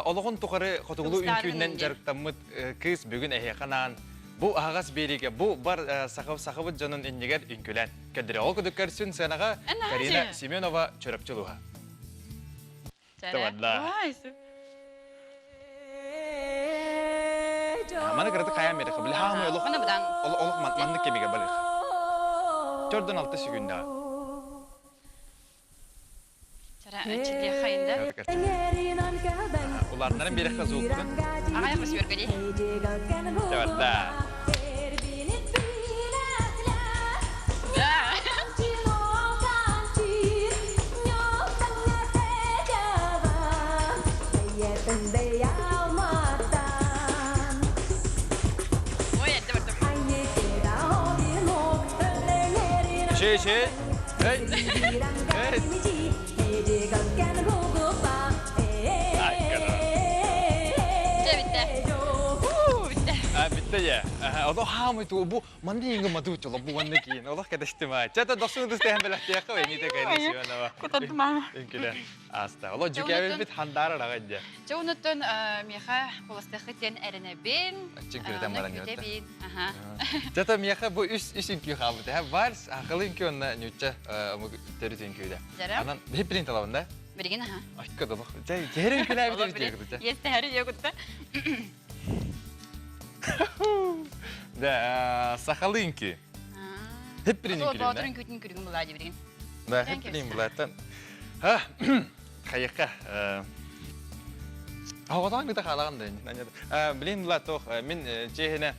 олоҕун тухары хотугулуу үҥкүүнэн дьарыктаммыт кыыс бүгүн эһиэхэ анаан бу аһаҕас биэриигэ бу бар сахабыт дьонун иннигэр үҥкүлээн көрдөрө. Ол курдук көрсүн сыанаҕа Карина Семенова Чурапчы улууһа. Маны кыраты хайаан береха. Били хаамай олох олох маннык кэмигэ балых. Төрдөн алты сүгүннэҕэ. Улаатнарын биэрэххэ звукпутун. Аҕайах үсүөргэли. Чабарда. Şey şey. Hey. Hey. Bitti ya. Олох хаамый туу бу манды инга маду чоло бу манны киин. Олох кэтэстим аа. Чата дохсун тыстыһан бэлэхтиэххэ вэни те кайны сиөнава. Кутаттым Үҥкүлэ аста. Оло дьүкээбит хандаара раҕа дьэ. Чэ онуттан миэхэ холостыхы диэн эрэнэбин. Аччыҥ күрэтэн баран күтэбин. Чата миэхэ бу үс үс үҥкүү хаалбыт. Ха вальс, ахылы үҥкүү онна ньучча төрүт үҥкүүдэ. Анан биппин талабын да? Билигин аха. Айка долох. Чэ, кэһэрин күлээбит эбит диэкуту. Естеһэри диэкутта. Да, сахалыы үҥкүү. Хиппирин үҥкүү. Боотур үҥкүүтүн күрүгүн булаа дибирин. Да, хиппирин булааттан. Ха, хайыкка. Оҕотоон гыта хаалаҕын да. Блин, була тох, мин чиэһинэ.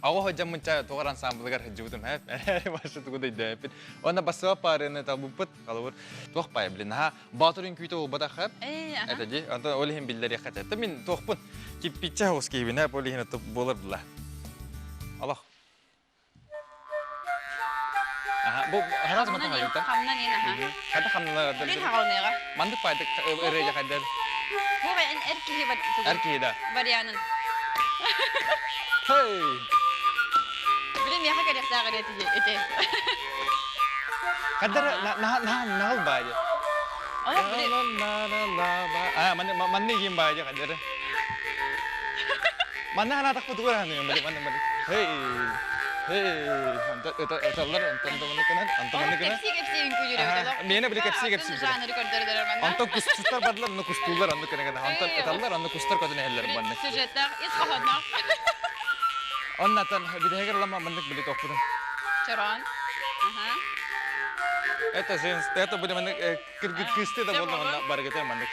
Оҕо ходжаммынча тоҕор ансамблыгар сылдьыбытым, һэ. Башы тугу да өйдөөппүт. Онно басыба парыны талбыппыт, холобур, туох пай, блин, наһаа Баатыр үҥкүүтэ буолбатах Это ди, онтон ол иһин биллэриэххэ этэ. Мин туохпун киппиччэ оҕус киһибин, ол иһин буолар була. Алах. Аха, бу хараас мантан хайыта. Хамнан ин аха. Хата хамналар. Билин хагалныга. Мандык пайдык ырыа хайдар. Бу эн эр киһи Эр киһи да. Варианын. Хей! Билин миэхэ кэлиэхтээх ити. Хаддар наһал баайы. А, манны иин баайы хаддары. Манна ханаатахпы тугу ханыйым били манна манна. Хей! Хей! Ыталлар онтон да манны кынан, онтон манны кынан. Кэпсии кэпсии үҥкүүлүүр Миэнэ били кэпсии кэпсии. Жанры көрдөрөлөр манна. Онтон кустар бардылар, онно кустуулар, онно кына кына. Онтон ыталлар, онно кустар көтөн иһэллэр манны. Сюжеттаах, ис хоһоонноох. Оннатан бүтэһигэр лама маннык били тохпутум. Чороон. Это женс, это буде маннык кыргыт кысты да болла манна баргытар маннык.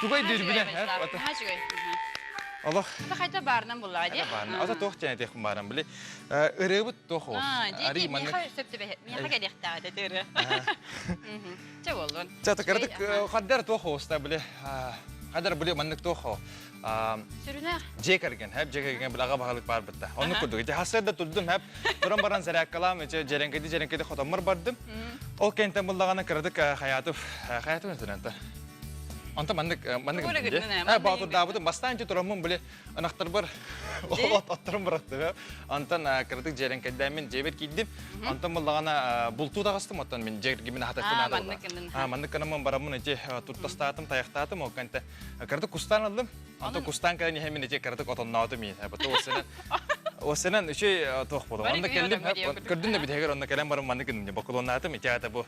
Тугай дүрбүнэ. Олох. Хайта баарынан буллаа ди. Баарынан. Ата туох тиэн этиэх бааран били. Ырыабыт туох ол. Ари маннык. Миэхэ сөп миэхэ кэлиэхтээх этэ ырыа. Чэ боллун. Чэ кырдык хаддар туох оста били. Хаддар били маннык туох Сүрүнэ. Дьиэ кэргэн, хэп дьиэ кэргэн били аҕа баһылык баар бытта. Оннук курдук. Ити хассыарда турдум, хэп туран баран зарядкалаам, ити дьэрэҥкэди дьэрэҥкэди хотоммор бардым. Ол кэнтэн буллаҕына кыратык хаятып, хаятып этинэн Онто маннык маннык баатырдаабытым бастаан ити тураммын били ынахтарбар отторум бырахтым. Онтон кыратык дьэрэҥкэйдээммин дьиэбэр киирдим. Онтон буллаҕына бултуу таҕыстым, оттон мин дьиэргимин аһатахпын наада Маннык гынаммын бараммын ити туттастаатым, тайахтаатым, ол кэнтэ Кыратык кустаан ыллым. Онтон кустаан кэлэн иһэммин ити кыратык отонноотум иин. Бата осенен үчүй туох буолу. Онно келлим, көрдүн да бүтэһигэр онно кэлэн баран маннык гынным. Бокулоннаатым ити аата бу.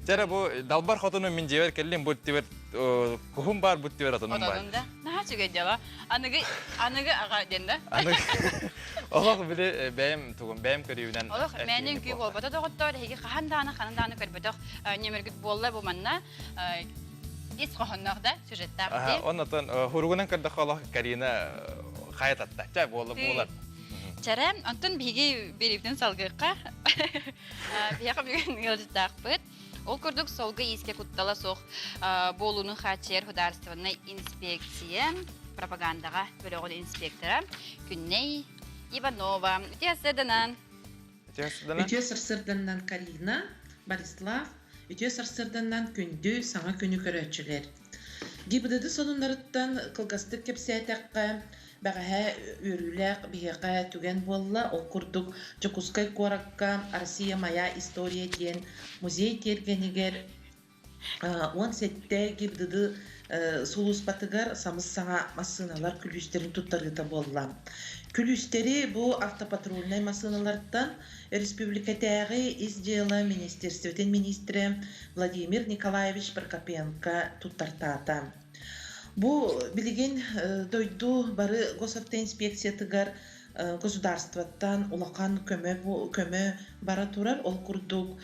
Чэрэ бу далбар хотуну мин дьиэбэр кэллим бу тибер куһум бар бу тибер отонум бар. Отонун да. Наһаа үчүгэй дьыала. Аныгы аныгы аҕа диэн да. Аныгы Олох били бэйэм тугум бэйэм көрүүбүнэн Олох мээнэ үҥкүү буолбата доҕоттоор эһиги хаһан даҕаны ханан даҕаны көрбөтөх ньэмэргит буолла бу манна ис хоһоонноох да сюжеттаах дии. Оннотон хуругунан көрдөххө олох Карина хайа татта. Чэ буолла буолар. Чэрэ, онтон биһиги биэриибитин салгыахха. Биһиэхэ бүгүн ыалдьыттаахпыт. Ол курдук солго иискэ куттала суох буолууну хааччыйар судаарыстыбаннай инспекция пропагандаҕа бөлөҕүн инспектора Күннэй Иванова. Үтүө сарсыарданан. Үтүө сарсыарданан Карина, Борислав, үтүө сарсыарданан күндү саҥа күнү көрөөччүлэр. ГИБДД сонуннарыттан кылгастык кэпсээтэххэ, бэҕэһээ үөрүүлээх биһиэхэ түгэн буолла. Ол курдук Дьокуускай куоракка «Россия моя история» диэн музей тиэргэнигэр 17 ГИБДД сулууспатыгар самыс-саҥа массыыналар күлүүстэрин туттарыыта буолла. Күлүүстэри бу автопатрульнай массыыналартан Республикатааҕы Ис дьыала министерствотын министрэ Владимир Николаевич Прокопенко туттартаата. Бу билигин дойду бары госавтоинспекциятыгар государствоттан улахан көмө, көмө бара турар. Ол курдук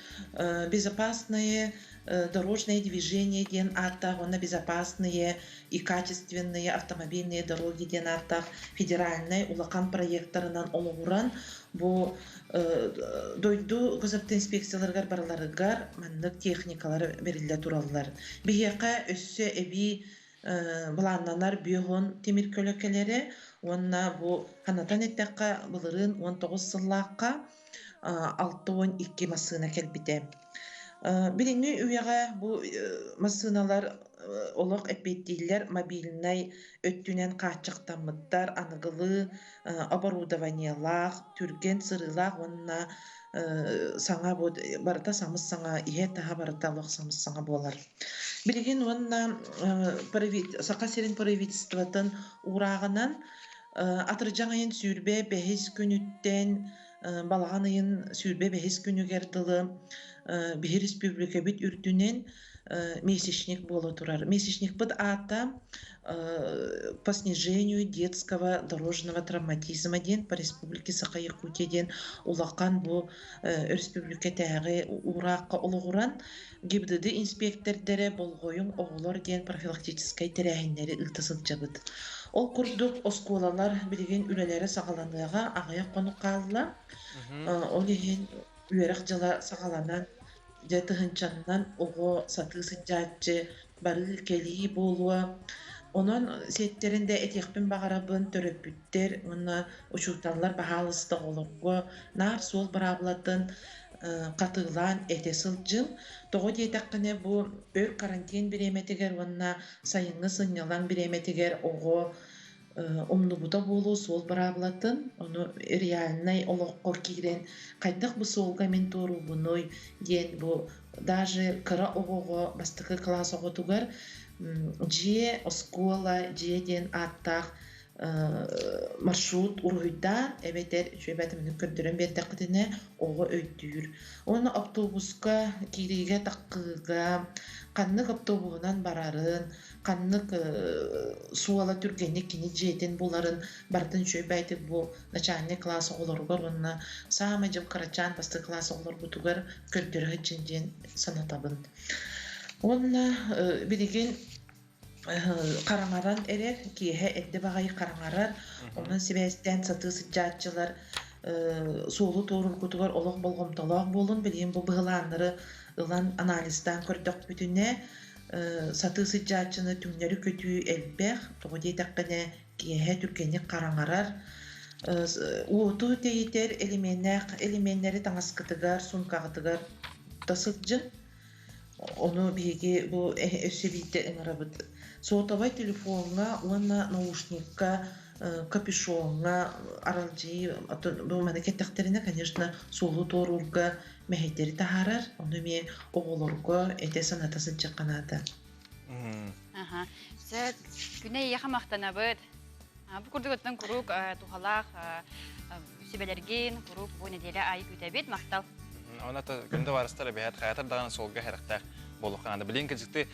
безопасные дорожное движение диэн ааттаах уонна безопасные и качественные автомобильные дороги диэн ааттаах федеральнай улахан проектарынан олоҕуран бу дойду госавтоинспекцияларыгар барыларыгар маннык техникалар бэриллэ тураллар. Биһиэхэ өссө эбии былааннанар бүөһун тимир көлө кэлэрэ уонна бу ханатан эттэххэ былырыын 19 сыллаахха 62 массыына кэлбитэ. Билиҥҥи үйэҕэ бу массыыналар олох эппиэттииллэр мобильнай өттүнэн хааччахтаммыттар, аныгылыы оборудованиелаах, түргэн сырыылаах уонна саҥа барыта самыс-саҥа, иһэ-таһа барыта олох самыс-саҥа буолар. Билигин уонна Саха сирин правительствотын уурааҕынан атырдьах ыйын 25 күнүттэн балаҕан ыйын 25 күнүгэр дылы биһи республикабыт үрдүнэн месячник буола турар. Месячникпыт аата по снижению детского дорожного травматизма диэн по Республике Саха-Якутия диэн улахан бу өрөспүүбүлүкэтээҕи уураахха олоҕуран ГИБДД инспиэктэрдэрэ болҕойуҥ оҕолор диэн профилактическай тэрээһиннэри ыыта сылдьабыт. Ол курдук оскуолалар билигин үлэлэрэ саҕаланыаҕа аҕыйах хонук хаалла. Ол иһин үөрэх дьыла саҕаланан дьэ тыһыынчаннан оҕо сатыы сылдьааччы барыы-кэлии буолуо. Онон сиэттэрин да этиэхпин баҕарабын төрөппүттэр уонна учууталлар баһаалыста оҕолорго наар суол быраабылатын хатыылаан этэ сылдьыҥ. Тоҕо диэтэххинэ бу өр карантин бириэмэтигэр уонна сайыҥҥы сынньалаҥ бириэмэтигэр оҕо умнубута буолуо суол быраабылатын, ону реальнай олоххо киирэн хайдах бу суолга мин туоруубунуй диэн бу даже кыра оҕоҕо бастакы кылаас оҕотугар дьиэ, оскуола, дьиэ диэн ааттаах маршрут уруһуйдаан эбэтэр үчүгэй бээтэмэни көрдөрөн биэрдэххитинэ оҕо өйдүүр. Уонна автобуска киириигэ таххыыга ханнык автобуһунан барарын, ханнык суола түргэнник кини дьиэтин буларын барытын үчүгэй бэйэтик бу начальник класс оҕолоругар уонна саамай дьыл кырачаан бастакы класс оҕолорбутугар көрдөрө сылдьын диэн санатабын. Уонна билигин хараҥаран эрэр, киэһэ эрдэ баҕайы хараҥарар, онон сибээстээн сатыы сылдьааччылар суолу туоруургутугар олох болҕомтолоох буолун, билигин бу быһылааннары ылан анализтаан көрдөхпүтүнэ, сатыы сылдьааччыны түҥнэри көтүү элбэх, тоҕо диэтэххинэ киэһэ түргэнник хараҥарар, уоту тэйитэр элеменнээх элеменнэри таҥаскытыгар, суумкаҕытыгар тута сылдьыҥ. Ону биһиги бу өссө биирдэ ыҥырабыт. Сотовай телефоҥҥа уонна наушникка, капюшоҥҥа аралдьыйыы бу маны кэттэхтэринэ, конечно, суолу туоруурга мэһэйдэри таһаарар. Ону эмиэ оҕолорго этэ саната сылдьыахха наада. Аха. Сөп. Күнэ эйиэхэ махтанабыт. Бу курдук оттон куруук туһалаах сүбэлэргин куруук бу нэдиэлэ аайы күүтэбит. Махтал. Онон күндү барыстар эбэһээт хаятар даҕаны суолга хэрэхтээх. болуққанада. Билин кыжыкты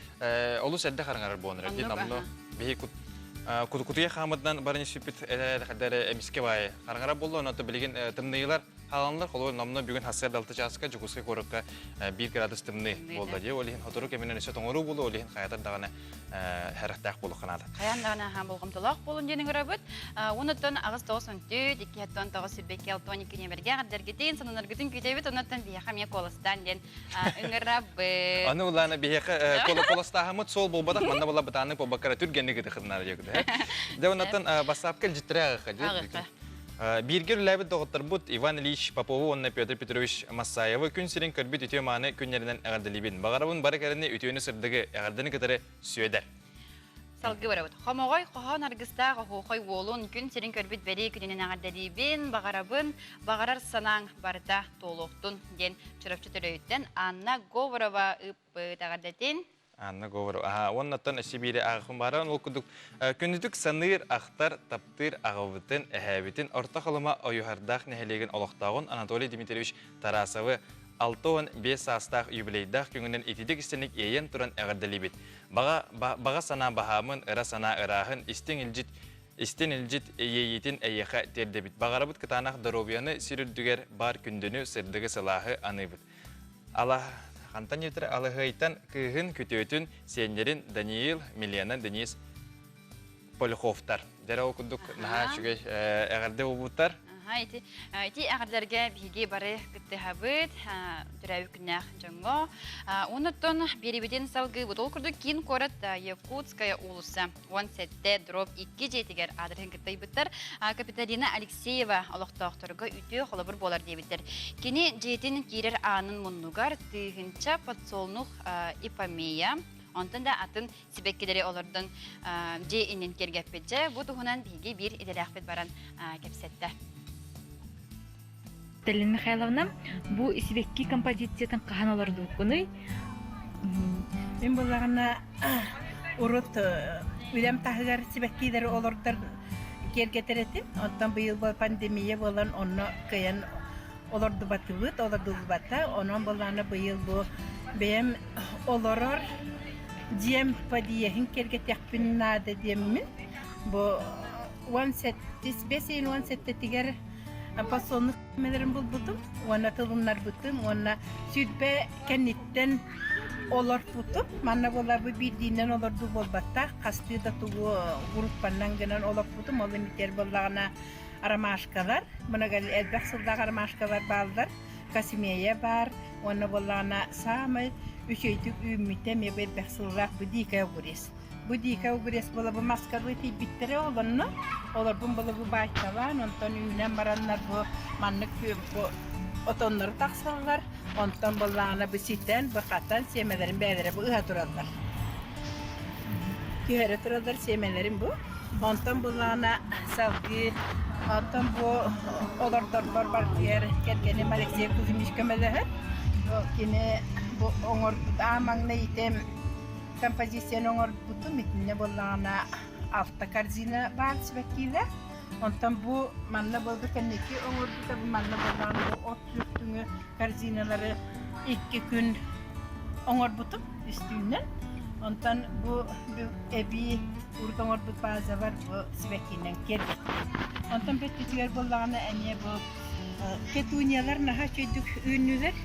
олус эрдэ хараңарар буонар. Ди намно биһи кутуя хаамытынан барын сүппүт хаддары эмиске баайы хараңара болду. Онон билигин тымныйлар хааланлар холобур номно бүгүн хассыар далты чааска Дьокуускай куоракка 1 градус тымныы буолла дии. Ол иһин сотору кэминэн өссө тоҥоруу буолуо, ол иһин хайатар даҕаны хэрэхтээх буолуохха наада. Хайаан даҕаны аһаан болҕомтолоох буолун диэн ыҥырабыт. Онуттан аҕыс тоҕус он түөрт, икки хэттон тоҕус сүүрбэкки алтан икки нүөмэргэ эҕэрдэргитин, сонуннаргытын күүтэбит. Онуттан биһиэхэ эмиэ куоластаан диэн ыҥырабыт. Аны улаана биһиэхэ куоластааһыммыт суол буолбатах, манна була бытааннык буолбакка түргэнник ытыхыннар диэкүтэ. Дьэ онуттан бассаапка илдьиттэрэ аҕыха. Бииргэ үлэлээбит доҕотторбут Иван Ильич Попову уонна Петр Петрович Массаевы күн сирин көрбүт үтүө-мааны күннэринэн эҕэрдэлиибин. Баҕарабын бары кэрэни, үтүөнү-сырдыгы, эҕэрдэни кытары Сүөдэр. Салгыы барабыт. Хомоҕой хоһоон аргыстаах оһуохай уолун күн сирин көрбүт бэлиэ күнүнэн эҕэрдэлиибин, баҕарабын, баҕарар санааҥ барыта туолуохтун диэн Чурапчы Төлөйүттэн Анна Говорова ыыппыт эҕэрдэтин. Анна Говорова. Аха, уоннаттан өссө биири ааҕыхпын бааран ол курдук күндүтүк саныыр, ахтар, таптыыр аҕабытын, эһээбитин Орто Халыма Ойуһардаах нэһилиэгин олохтооҕун Анатолий Дмитриевич Тарасовы 65 саастаах юбилейдаах күҥүнэн ититик истиҥник иэйэн туран эҕэрдэлиибит. Баҕа, баҕа санаа баһаамын, ыра санаа ырааһын, истиҥ илдьит истин илдьит иэйиитин эйиэхэ тиэрдэбит. Баҕарабыт кытаанах доруобуйаны сир үрдүгэр баар күндүнү, сырдыгы, сылааһы аныыбыт. Ала хантан диэтэр Алыһыайтан кыыһын, күтүөтүн, сиэннэрин Даниил, Милена, Денис Полюховтар. Дьэрэ ол курдук наһаа үчүгэй эҕэрдэ буолбуттар. Аха, ити ити эҕэрдэлэргэ биһиги бары кыттыһабыт төрөөбүт күннээх дьоҥҥо. Онуттан биэрибитин салгыыбыт. Ол курдук киин куорат Якутская уулусса 17 дробь 2 дьиэтигэр аадырыһын кыттайбыттар. Капиталина Алексеева олохтоохторго үтүө холобур буолар диэбиттэр. Кини дьиэтин киирэр аанын муннугар тыһыынча подсолнух ипомея, онтон да атын сибэккилэри олордон дьиэ иннин киэргэппит. Дьэ, бу туһунан биһиги биир идэлээхпит баран кэпсэттэ. Талина Михайловна, бу сибэкки композициятын хаһан олордубуккунуй? Мин буллаҕына урут үлэм таһыгар сибэккилэри олордор киэргэтэр этим. Оттон быйыл пандемия буолан онно кыайан олордубатыбыт, олордуллубата. Онон буоллаҕына быйыл бу бэйэм олорор дьиэм подъеһын киэргэтиэхпин наада диэммин бу уон сэттис бэс ыйын уон сэттэтигэр подсолнух мэлэрин булбутум уонна тылыннарбытым уонна сүүрбэ кэнниттэн олорпутум. Манна буолар бу биирдиинэн олордуу буолбаттах, хастыы да тугу группаннан гынан олорпутум. Ол имитэр буоллаҕына ромашкалар, мына элбэх сыллаах ромашкалар бааллар, космея баар уонна буоллаҕына саамай үчүгэйдик үүммүтэ эмиэ бу элбэх сыллаах бу дикая огурец. Бу дикая огурец буола бу маскалыы тиийбиттэрэ олонно, олорбун буола бу баайталаан, онтон үүнэн бараннар бу маннык бу отоннору тахсаллар, онтон буоллаҕына бу ситэн, бу хатан сиэмэлэрин бэйэлэрэ бу ыһа тураллар. Түһэрэ тураллар сиэмэлэрин бу. Онтон буллаҕына салгыы оттон бу олордорбор бардыйар кэргэним Алексей Кузьмич көмөлөһөр. Кини бу оҥорбут аан маҥнай итим композицияны оҥорбутум итиннэ буоллаҕына алта корзина баар сибэккиилэ. Онтон бу манна буолбу кэнники оҥорбута бу манна буоллаҕына бу от күөхтүҥү корзиналары икки күн оҥорбутум үстүүнэн. Онтон бу эбии урут оҥорбут базабар бу сибэккинэн киэргэттим. Онтон бүттүтүгэр буоллаҕына эмиэ бу петуниялар наһаа үчүгэйдик үүннүлэр.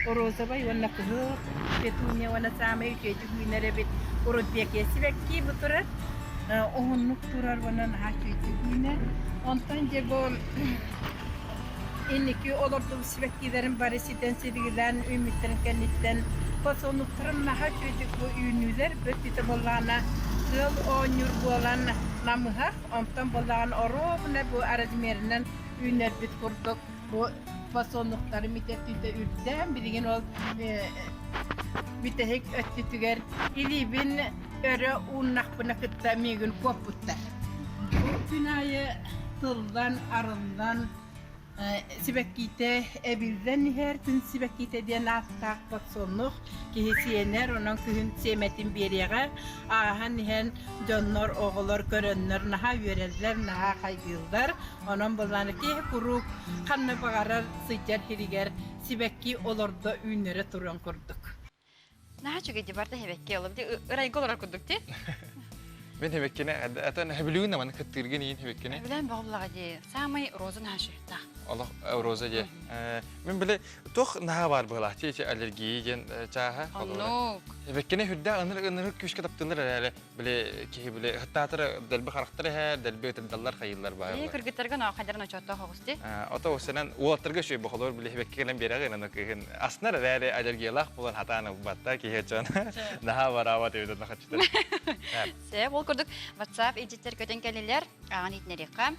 Розовай уонна кыһыл петуния уонна саамай үчүгэйдик үүнэр эбит. Рудбекия сибэкки бу турар. Уһуннук турар уонна наһаа үчүгэйдик үүнэр. Онтон дьэ бу Инники олордубут сибэккилэрин бары ситэн силигилээн үүммүттэрин кэнниттэн подсолнухтарым наһаа үчүгэйдик бу үүнүүлэр бөттүтэ буоллаҕына тыал оонньуур буолан намыһах, онтон буоллаҕына оруобуна бу размерынан үүнэрбит курдук бу подсолнухтарым итэ үрдээн билигин ол бүтэһик өттүтүгэр илиибин өрө ууннахпына кытта миигин куоппуттар. Бу күн аайы тыллан, арыллан, сибэккиитэ эбиллэн иһэр. Күн сибэккиитэ диэн ааттаах подсолнух киһи сиэнэр, онон күһүн сиэмэтин биэриэҕэ. Ааһан иһэн дьоннор, оҕолор көрөннөр наһаа үөрэллэр, наһаа хайгыыллар. Онон былааны киһи куруук ханна баҕарар сылдьар сиригэр сибэкки олордо үүннэрэ туран курдук. Наһаа үчүгэй ди барда хэбэкке олом ди ырайга олорор курдук ти. Мен хэбэккене атын хэбилүүн наманы кыттыыргын иин хэбэккене. Билэн боҕуллаҕа ди самый роза наһаа үчүгэй Олох роза ди. Мен биле туох наһаа бар быһылаах ти аллергия диэн чааһа. Оннук. Хэбэккене хүрдэ ыныр ыныр күүскэ таптылар эрээри Били киһи били ыттаатара дэлби харахтар эһэ, дэлби ытырдаллар хайыыллар баар. Ии кыргыттарга ноо хайдарын очоттоох оҕус дии. Ото осенан уолаттарга үчүгэй бохолор били хибекке кэлэн биэрэҕин аны кыыһын аснар эрээри аллергиялаах буолан хатаан ылбатта киһи очон наһаа бараабат эбит онно хаччытар. Сөп, ол курдук WhatsApp илдьиттэр көтөн кэллилэр, ааҕан иһитиннэриэххэ.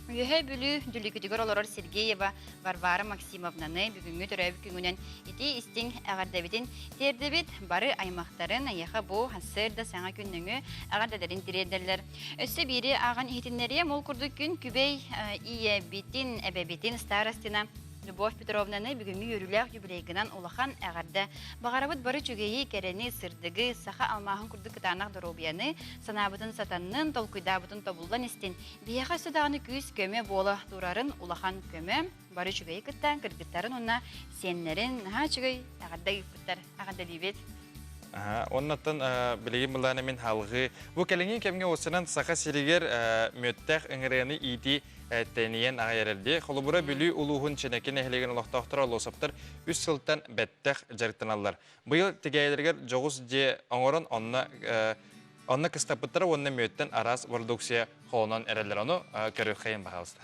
Үөһээ Бүлүү Дүлүкүтүгэр олорор Сергеева Варвара Максимовнаны бүгүҥҥү төрөөбүт күҥүнэн итии-истиҥ эҕэрдэбитин тиэрдэбит. Бары аймахтарын эйиэхэ бу сарсыарда саҥа күн нөҥүө эҕэрдэлэрин тириэрдэллэр. Өссө биири ааҕан иһитиннэриэм, ол курдук күн күбэй ийэбитин, эбэбитин Старостина Любовь Петровнаны бүгүҥҥү үөрүүлээх юбилейгынан улахан эҕэрдэ. Баҕарабыт бары үчүгэйи, кэрэни, сырдыгы, саха алмааһын курдук кытаанах доруобуйаны, санаабытын сатаннын, толкуйдаабытын тобуллан истин. Биһиэхэ өссө даҕаны күүс-көмө буола турарын улахан көмө, бары үчүгэйи кытта кыргыттарын уонна сиэннэрин наһаа үчүгэй эҕэрдэ ыыппыттар. Эҕэрдэлиибит. Оннуттан билигин былаана мин халҕыы. Бу кэлиҥҥи кэмҥэ уопсайынан Саха сиригэр мүөттээх ыҥырыаны иитии тэнийэн аҕай эрэрдии. Холобура, Бүлүү улууһун Чинэки нэһилиэгин олохтоохторо Лосовтар үс сылтан бэттэх дьарыктаналлар. Быйыл тигээйилэригэр дьоҕус дьиэ оҥорон онно Онно кыстаппыттара уонна мүөттэн араас бородууксуйа холонон эрэллэр. Ону көрүөххэйин баһаалыста.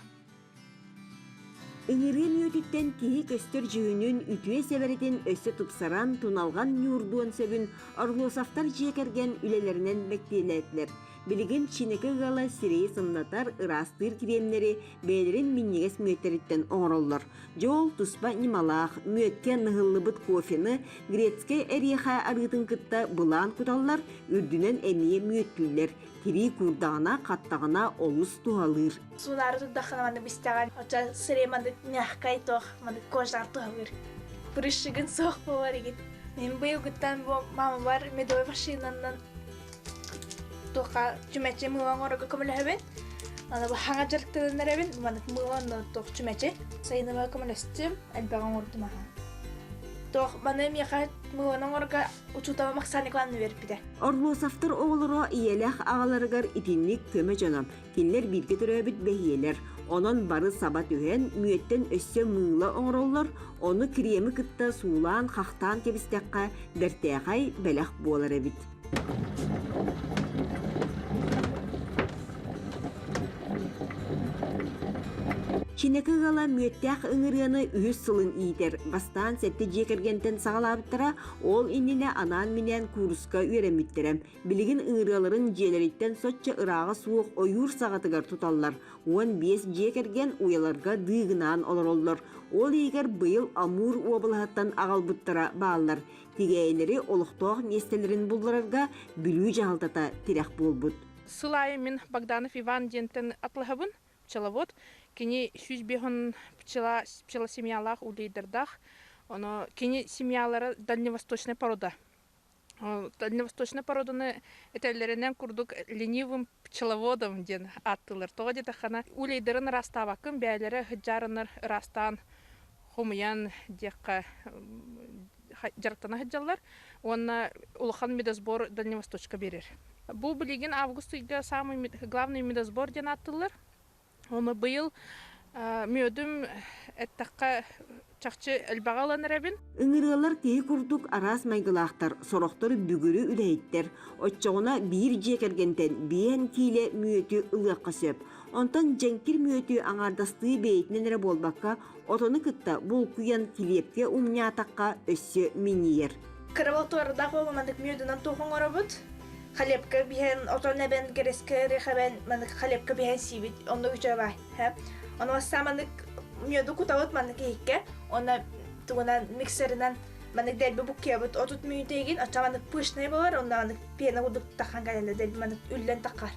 Ыҥырыы мүөтүттэн киһи көстөр дьүһүнүн, үтүө сэбэрэтин өссө тупсаран, туналҕан ньуурдуон сөбүн Орлосовтар дьиэ кэргэн үлэлэринэн мэктиэлээтилэр. Билигин Чинэкэ ыала сирэйи сымнатар, ыраастыыр кириэмнэри бэйэлэрин минньигэс мүөттэриттэн оҥороллор. Дьол туспа ньымалаах, мүөккэ ныһыллыбыт кофены грецкэй эриэхэ арыытын кытта былаан куталлар, үрдүнэн эмиэ мүөттүүллэр. Тирии куурдаҕына, хаттаҕына олус туһалыыр. Суулаары турдаххына маннык бистэҕин, оччо сирэй маннык мягкай туох, маннык кожар туһалыыр. Прыщигын суох буолар игит. Мин быйылгыттан бу мамабар медовый машинанан туохха чүмэчи мыыла оҥорорго көмөлөһөбүн. Аны бу хаҥа дьарыктанан эрэбин, маннык мыыла онно туох чүмэчи. Сайыныба көмөлөстүм, элбэҕи оҥордум аха. Туох маны миэхэ мыыланы оҥорорго учууталым Оксана Николаевна үөрпүтэ. Орлосовтар оҕолоро ийэлээх аҕаларыгар итинник көмө дьоно. Кинилэр бииргэ төрөөбүт бэһиэлэр. Онон бары саба түһэн, мүөттэн өссө мыыла оҥороллор, ону креми кытта суулаан, хахтаан кэбистэххэ, бэртээхэй бэлэх буолар эбит. Чинэкэ ыала мүөттээх ыҥырыаны үһүс сылын иитэр. Бастаан сэттэ дьиэ кэргэнтэн саҕалаабыттара, ол иннинэ анаан-минээн кууруска үөрэммиттэрэ. Билигин ыҥырыаларын дьиэлэриттэн соччо ырааҕа суох ойуур саҕатыгар туталлар. 15 дьиэ кэргэн уйаларга дыыгынаан олороллор. Ол иһигэр быйыл Амур уобалаһыттан аҕалбыттара бааллар. Тигээйилэри олохтоох миэстэлэрин булларарга Бүлүү дьаһалтата тирэх буолбут. Сыл аайы мин Богданов Иван диэнтэн атлаһабын, пчеловод. Кини 105 пчела, пчелосемьялаах улейдардаах. Оно кини семьялара дальневосточная порода. Дальневосточная породаны этэллэринэн курдук ленивым пчеловодом диэн ааттыыллар. Тоҕо диэтэххинэ, улейдарын ыраастаабаккын, бэйэлэрэ сыдьаарыннар ыраастаан хомуйан диэххэ дьарыктана сылдьаллар уонна улахан медосбор Дальневосточка биэрэр. Бу билигин август ыйга самый главный медосбор диэн ааттыыллар. Ону быйыл мүөдүм эттэххэ чахчы элбэҕи ылан эрэбин. Ыҥырыалар киһи курдук араас майгылаахтар, сорохтор бүгүрү үлэһиттэр. Оччоҕуна биир дьиэ кэргэнтэн биэн киилэ мүөтү ылыахха сөп. Онтон дьэҥкир мүөтү аҥаардастыы бэйэтинэн эрэ буолбакка, отону кытта булкуйан килиэпкэ умньаатахха өссө минньийэр. Кыра туордаах буолан маннык мүөтүнэн туох оҥоробут. Халепка биһэн отон эбэн грецкэ эбэн маннык халепка биһэн сиибит оннук үчүгэй баай. Ону бастаан маннык мүөдү кутабыт маннык иһиккэ уонна тугунан миксеринэн маннык дэлби буккуйабыт отут мүнүүтэ оччо маннык пышный болар онно маннык пена курдук тахан кэлэллэр дэлби маннык үллэн таххар.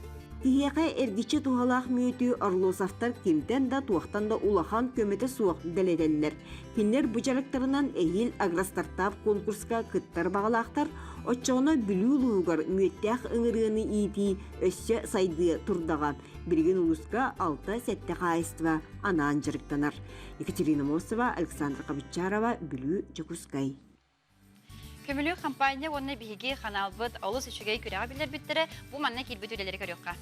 Киһиэхэ эргиччи туһалаах мүөтү Орлосовтар кимтэн да туохтан да улахан көмөтө суох дэлэтэллэр. Кинилэр бу дьарыктарынан эһиил Агростартап конкурска кыттар баҕалаахтар, оччоҕуна Бүлүү улууһугар мүөттээх ыҥырыаны иитии өссө сайдыа турдаҕа. Билигин улууска 6-7 хаһаайыстыба анаан дьарыктанар. Екатерина Мосова, Александра Кабычарова, Бүлүү, Дьокуускай. Көмүлүк хампаанньа уонна биһиги ханаалбыт олус үчүгэй күрэҕи биллэрбиттэрэ. Бу манна киирбит үлэлэри көрүөххэ.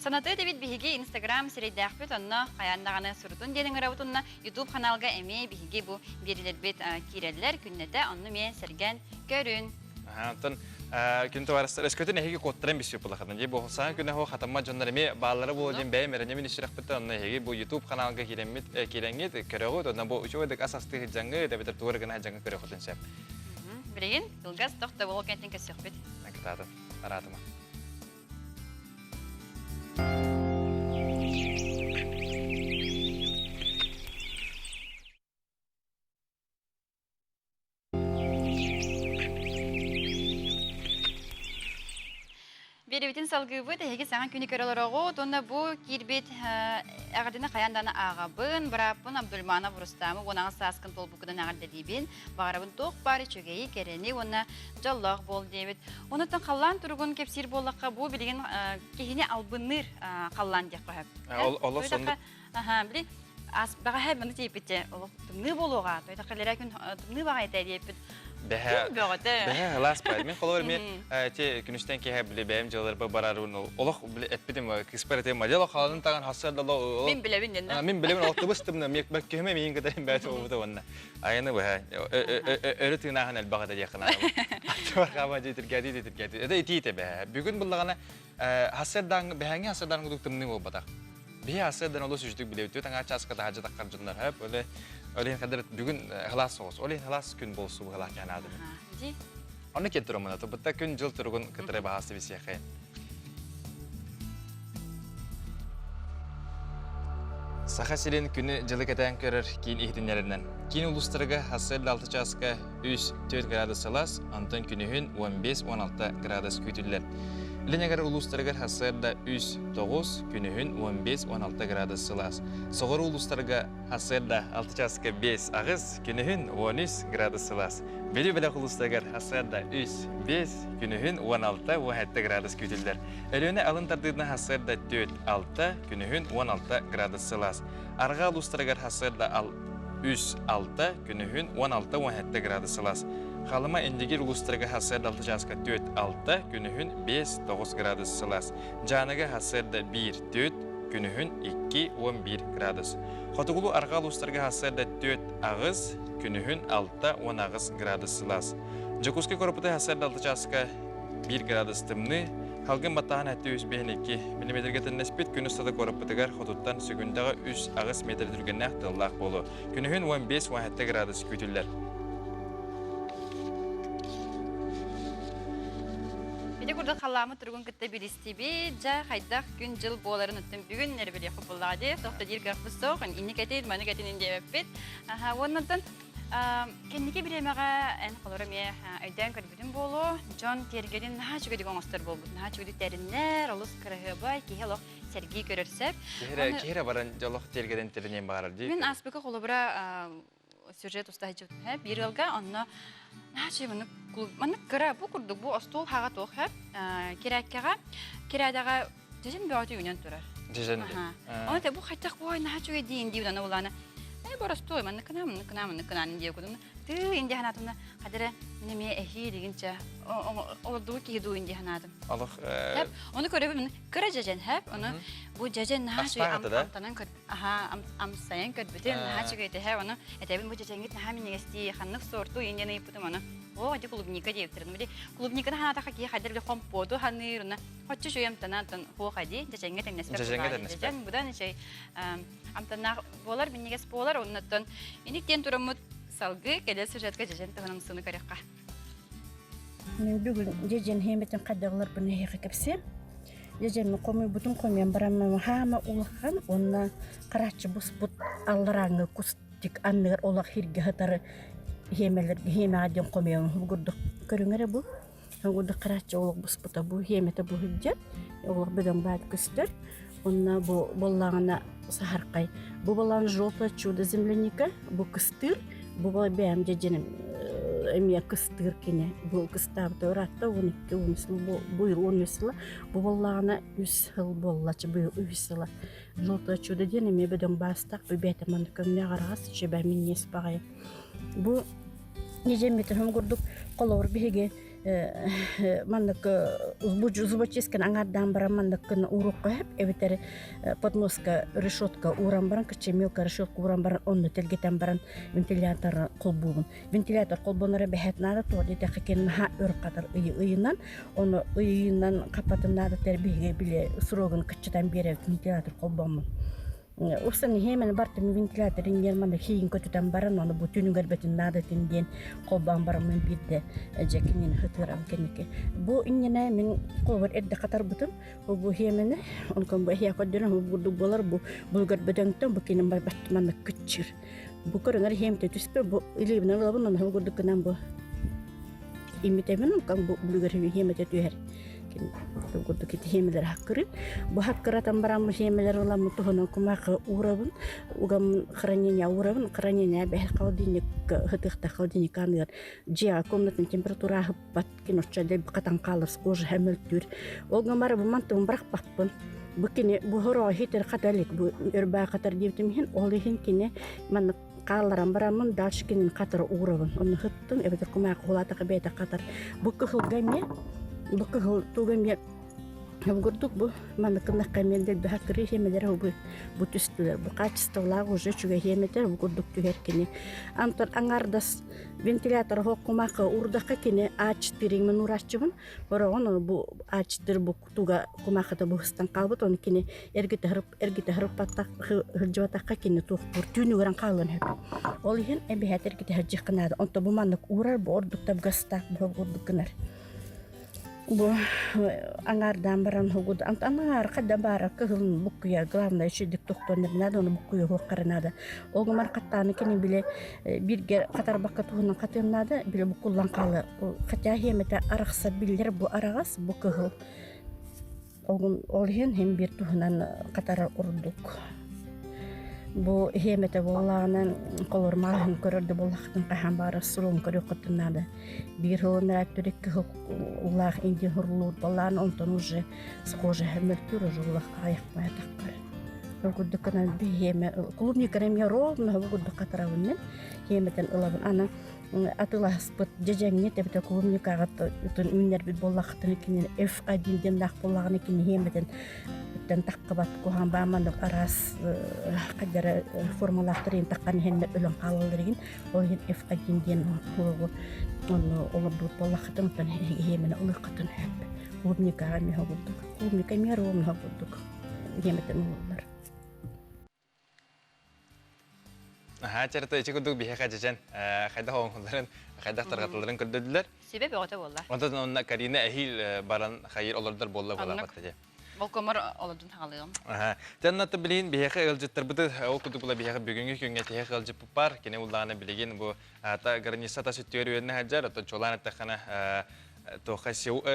Санатыы этэбит биһиги Инстаграм сирэйдээхпит, онно хайаан даҕаны сурутун диэн ыҥырабыт уонна Ютуб ханаалга эмиэ биһиги бу биэриилэрбит киирэллэр күннэтэ, онно эмиэ сэргээн көрүн. Онтон күн товарыстар өскөтүн эһиги куоттаран билсип булахатын дии бу саҥа күнэ хо хатаммат дьоннор эмиэ бааллара буолуо диэн бэйэм эрэнэмин исчирэхпиттэн онно эһиги бу YouTube ханаалга киирэммит киирэҥҥит көрөҕүт онно бу үчүгэйдик ас астыы сылдьаҥҥыт эбэтэр тугу эрэ гына сылдьаҥҥыт көрүөххүтүн сөп. Билигин кылгас тохтобул кэнтин көрсүөхпүт. Кытаатын, араатыма. Биэрэбитин салгыыбыт, эһиги саҥа күнү көрө олороҕут уонна бу киирбит эҕэрдэни хайаан даҕаны ааҕабын. Бырааппын Абдульманов Рустамы 18 сааскын туолбуккунан эҕэрдэлиибин. Баҕарабын туох баар үчүгэйи, кэрэни уонна дьоллоох буол диэбит. Онуттан халлаан туругун кэпсиир буоллахха, бу билигин киһини албынныыр халлаан диэххэ сөп. Олох соннук. Аха, били ас баҕаһа маны тиийбитте олох тымныы буолуоҕа. Тойдохха лера күн тымныы баҕайы этэ диэппит. Бэһэ бөҕөтө. Бэһэ ылаас баар. Мин холобур мен те күнүстэн киэһэ били бэйэм дьыаларбар барарбын олох били эппитим кыыспар этим мадьало халанын таган хассар дало Мин билэбин дэннэ. Мин билэбин олох тыбыс тымны мек бэккүһүмэ миин кытарым бэт болбута уонна. Айаны быһа өрө тыынааһын элбэх этэ диэххэ наада. Аттыбар хаама дии тиргээти тиргээти. Это итии бэһэ. Бүгүн буллаҕына хассардаан бэһээҥҥи хассардаан курдук тымныы буолбатах. Биһи хассардан олус үчүгдүк билэбит. Таҥаа чааска таһаадьа таххар дьоннор хөп. Оле оле хадыр бүгүн халаас соҕус. Оле халаас күн болсу быһалаах кэнаадым. Ди. Онно кет турамына. Тобутта күн жыл туругун кытары баһасы бисиэхэ. Саха сирин күнү-дьылы кэтээн көрөр киин иһитиннэрэринэн. Киин улуустарга сарсыарда 6 чааска 3-4 градус сылаас, онтон күнүһүн 15-16 градус күүтүллэр. Илин эҥэр улуустарыгар сарсыарда 3-9, күнүһүн 15-16 градус сылаас. Соҕуруу улуустарга сарсыарда 6 чааска 5-8, күнүһүн 13 градус сылаас. Бүлүү бөлөх улуустарыгар сарсыарда 3-5, күнүһүн 16-17 градус күүтүллэр. Өлүөнэ алын тардыытынан сарсыарда 4-6, күнүһүн 16 градус сылаас. Арҕаа улуустарыгар сарсыарда 3-6, күнүһүн 16-17 градус сылаас. Халыма Индигир улуустарыгар сарсыарда 6 чааска 4-6, күнүһүн 5-9 градус сылаас. Дьааныга сарсыарда 1-4, күнүһүн 2-11 градус. Хотугулуу арҕаа улуустарга сарсыарда 4-8, күнүһүн 6-18 градус сылаас. Дьокуускай куораппытыгар сарсыарда 6 чааска 1 градус тымныы, халгын баттаһан 752 миллиметргэ тэннэспит күн устата куораппытыгар хотуттан сүгүндэҕэ 3-8 метр түргэннээх тыаллаах буолуо. Күнүһүн 15-17 градус күүтүллэр. Ити курдук халлааммыт туругун кытта билистибит. Дьэ, хайдах күн-дьыл буоларын оттон бүгүн эрэ билиэхпит буоллаҕа дии. Туох да диир кыахпыт суох. Инник этин, манык этин диэбэппит. Аха, уоннаттан кэнники бириэмэҕэ эн холоро эмиэ өйдөөн көрбүтүм буолуо. Дьон тиэргэнин наһаа үчүгэйдик оҥостор буолбут. Наһаа үчүгэйдик тэриннэр, олус кыраһыабай, киһи олох сэргии көрөр сөп. Киһи эрэ баран дьолох тиэргэнин тэриниэн баҕарар дии. Мин ааспыкка холобура сюжет уста сылдьыбытым биир ыалга онно наачы маннык маннык кыра бу курдук бу остуол хаҕа туох хэп кирээккэҕэ кирээдэҕэ дьэдьэн бөҕөтө үүнэн турар дьэдьэн Оны те бу хайдах бой наһаа үчүгэй диин дии аны улаана. Э боростуой маннык гына, маннык гына, маннык гына диye кудум. Тыы инди ханатымна хадара мин эмиэ эһии дигинчэ олордугу киһи дуу инди ханаатым. Олох Хэп, оны көрөбүн кыра дьэдьэн хэп, оны бу дьэдьэн наһаа үчүгэй амтанан көр аха амсайан көрбүтүм наһаа үчүгэй этэ хэп, оны этэбин бу дьэдьэҥҥит наһаа минньигэстии ханнык сорту индиан ыйыппытым оны оо ити клубника диэбиттэр били клубниканы ханаатахха киһи хайдар били компоту ханыыр уна хоччу үчүгэй амтанан хуоха дии дьэдьэҥҥэ тэҥнэспэт Дьэдьэҥҥэ тэҥнэспэт. дьэдьэн будан үчүгэй амтаннаах буолар минньигэс буолар оннуттан иник диэн тураммыт салгыы кэлэр сюжетка дьэдьэн туһунан сыны көрүөххэ. Мин бүгүн дьэдьэн хиэмэтин хайдалларбын эһиэхэ кэпсиэм. Дьэдьэммин хомуйбутум хомуйан баран хаама улахан уонна харааччы буспут алларааҥҥы кустик анныгар олох хиргэ сытар хиэмэлэр хиэмэҕэ диэн хомуйан курдук көрүҥэрэ бу. Курдук харааччы олох буспута бу хиэмэтэ бу сылдьар олох бөдөҥ баар көстөр. Онно бу боллаҕына саһархай. Бу боллаҕына желтое чудо земляника, бу кыстыыр, бу бэйэм дьэдьэним эмиэ кыстыыр кини. Бу кыстаабыта ыраатта 12 он сыл быйыл 13 сыла. Бу боллаҕына үс сыл буоллачы быйыл үс сыла. Желтое чудо диэн эмиэ бөдөҥ баастаах бу бэйэтэ манна көмнөөх араҕас чөбө минньиэс баҕайы. Бу дьэдьэммитин курдук холобур биһиги маннык зубочистканы аҥаардаан баран манныккын ууруохха сөп эбэтэр подноска решетка ууран баран кычча мелко решетка ууран баран онно тэлгэтэн баран вентилятор холбуубун вентилятор холбоноро бэһэт наада туох диэтэххэ кин наһаа өр хатар ыйы ыйынан ону ыйынан хаппатын наада тэр биһиги били срогун кыччатан биэрэбит вентилятор холбоммун Уксан иһиэмэн бартым вентиляторын германы хиин көтүтэн баран оны бу түнүгэр бэтин наадатын диэн холбоон бараммын биирдэ дьэкинин хытыарам кэнники. Бу иннинэ мин холбор эрдэ хатарбытым. Бу хиэмэни онкон бу эһиэ көрдөрөн бу бурдук буолар бу булгар бөдөҥтөн бу кинин барбат маннык кыччыр. Бу көрүҥэр иһиэмтэ түспэ бу илиибинэн ылабын онно курдук гынан бу имитэбин онкон бу булгар иһиэмэтэ түһэр. Курдук ити хиэмэлэр хаккырын. Бу хаккыратан баран бу хиэмэлэр ыламмын туһунан кумаахы уурабын. Угам хранение уурабын. Хранение бэһ холодильник хытыахта холодильник аныгар дьиэҕэ комнатын температура аһыппат киночча дэлби хатан хаалар кожа мөлтүүр. Ол гымар бу мантыбын бырахпаппын. Бу кини бу хороо хитер хата илик бу өрбаа хатар диэбитим иһин ол иһин кини маннык хаалларан бараммын дальше кинини хатара уурабын. Онно хыттым эбэтэр кумаахы хулаатаха бэйэтэ хатар. Бу кыһылга эмиэ бу кыһыл туга эмиэ курдук бу манныкыннахха эмиэ дэлби хаккырыы хиэмэлэрэ бу бу түстүлэр. Бу качестволаах уже үчүгэй хиэмэтэр бу курдук түһэр кини. Антон аҥардас вентилятор оһох кумаахы уурдахха кини А4 мен уураччыбын. Бороҕон бу А4 бу туга кумаахыта быһыстан хаалбыт ону кини эргитэ эргитэ хырыппаттах сылдьыбатахха кини туохтуур түүнүгүрэн хаалыан сөп ол иһин эбиһээт эргитэ сылдьыахха наада онто бу маннык уурар бу ордук табыгастаах бу ордук гынар бу аҥаардаан баран хугуд аҥаар хадда баара кыһылын буккуйа главное үчүгдүк тохтуон наада ону буккуйа хуоххара наада ол гымар хаттааны кини биле бирге хатарбакка туһунан хатыан наада биле буккуллан хаалар хотя хиэмэтэ арахса биллэр бу араҕас бу кыһыл ол иһин иһин биир туһунан хатарар ордук бу хиэмэтэ буоллаҕынан холор мааһын көрөр да буоллаххытын хаһан баара суруун көрүөххүтүн наада биир сылын икки сыл улаах индин хурлуур буоллаан онтон уже схожа мөлтүүр уже улах аҕыйахпаятахпар ол курдук гынан биһиэмэ клубниканы эмиэ ровно ол курдук хатарабын мин хиэмэтин ылабын аны атыыласпыт дьэдьэҥҥит эбэтэр клубникаҕыт ытын үүннэрбит буоллаххытына кинини F1 диэннээх буоллаҕына кини хиэмэтин иттэн таххыбат куһаҕан баа маннык араас хайдара формалаахтар иһин таххан иһэннэр өлөн хаалаллар иһин ол иһин F1 диэн туоҕу онно олордубут буоллаххытын оттон хиэмэни ылыаххытын сөп клубникаҕа эмиэ курдук клубника эмиэ ровно курдук хиэмэтин ылаллар Аһаа, чэрэтэ ичи курдук биһиэхэ дьэдьэн хайдах оҥоһулларын, хайдах тарҕатылларын көрдөрдүлэр. Сүбэ бөҕөтө буолла. Онтон онно Карина эһиил баран хайыр олордор буолла буолла баттаje. Болкомор олордун хаалыам. Аха. Тэннаты билигин биһиэхэ ыалдьыттарбыты ол курдук була биһиэхэ бүгүҥҥү күҥҥэ тиһэх ыалдьыппыт бар. Кини уллаҕына билигин бу ата граница тас өттүгэр үөрэнэ сылдьар, оттон чуолаан эттэххинэ туохха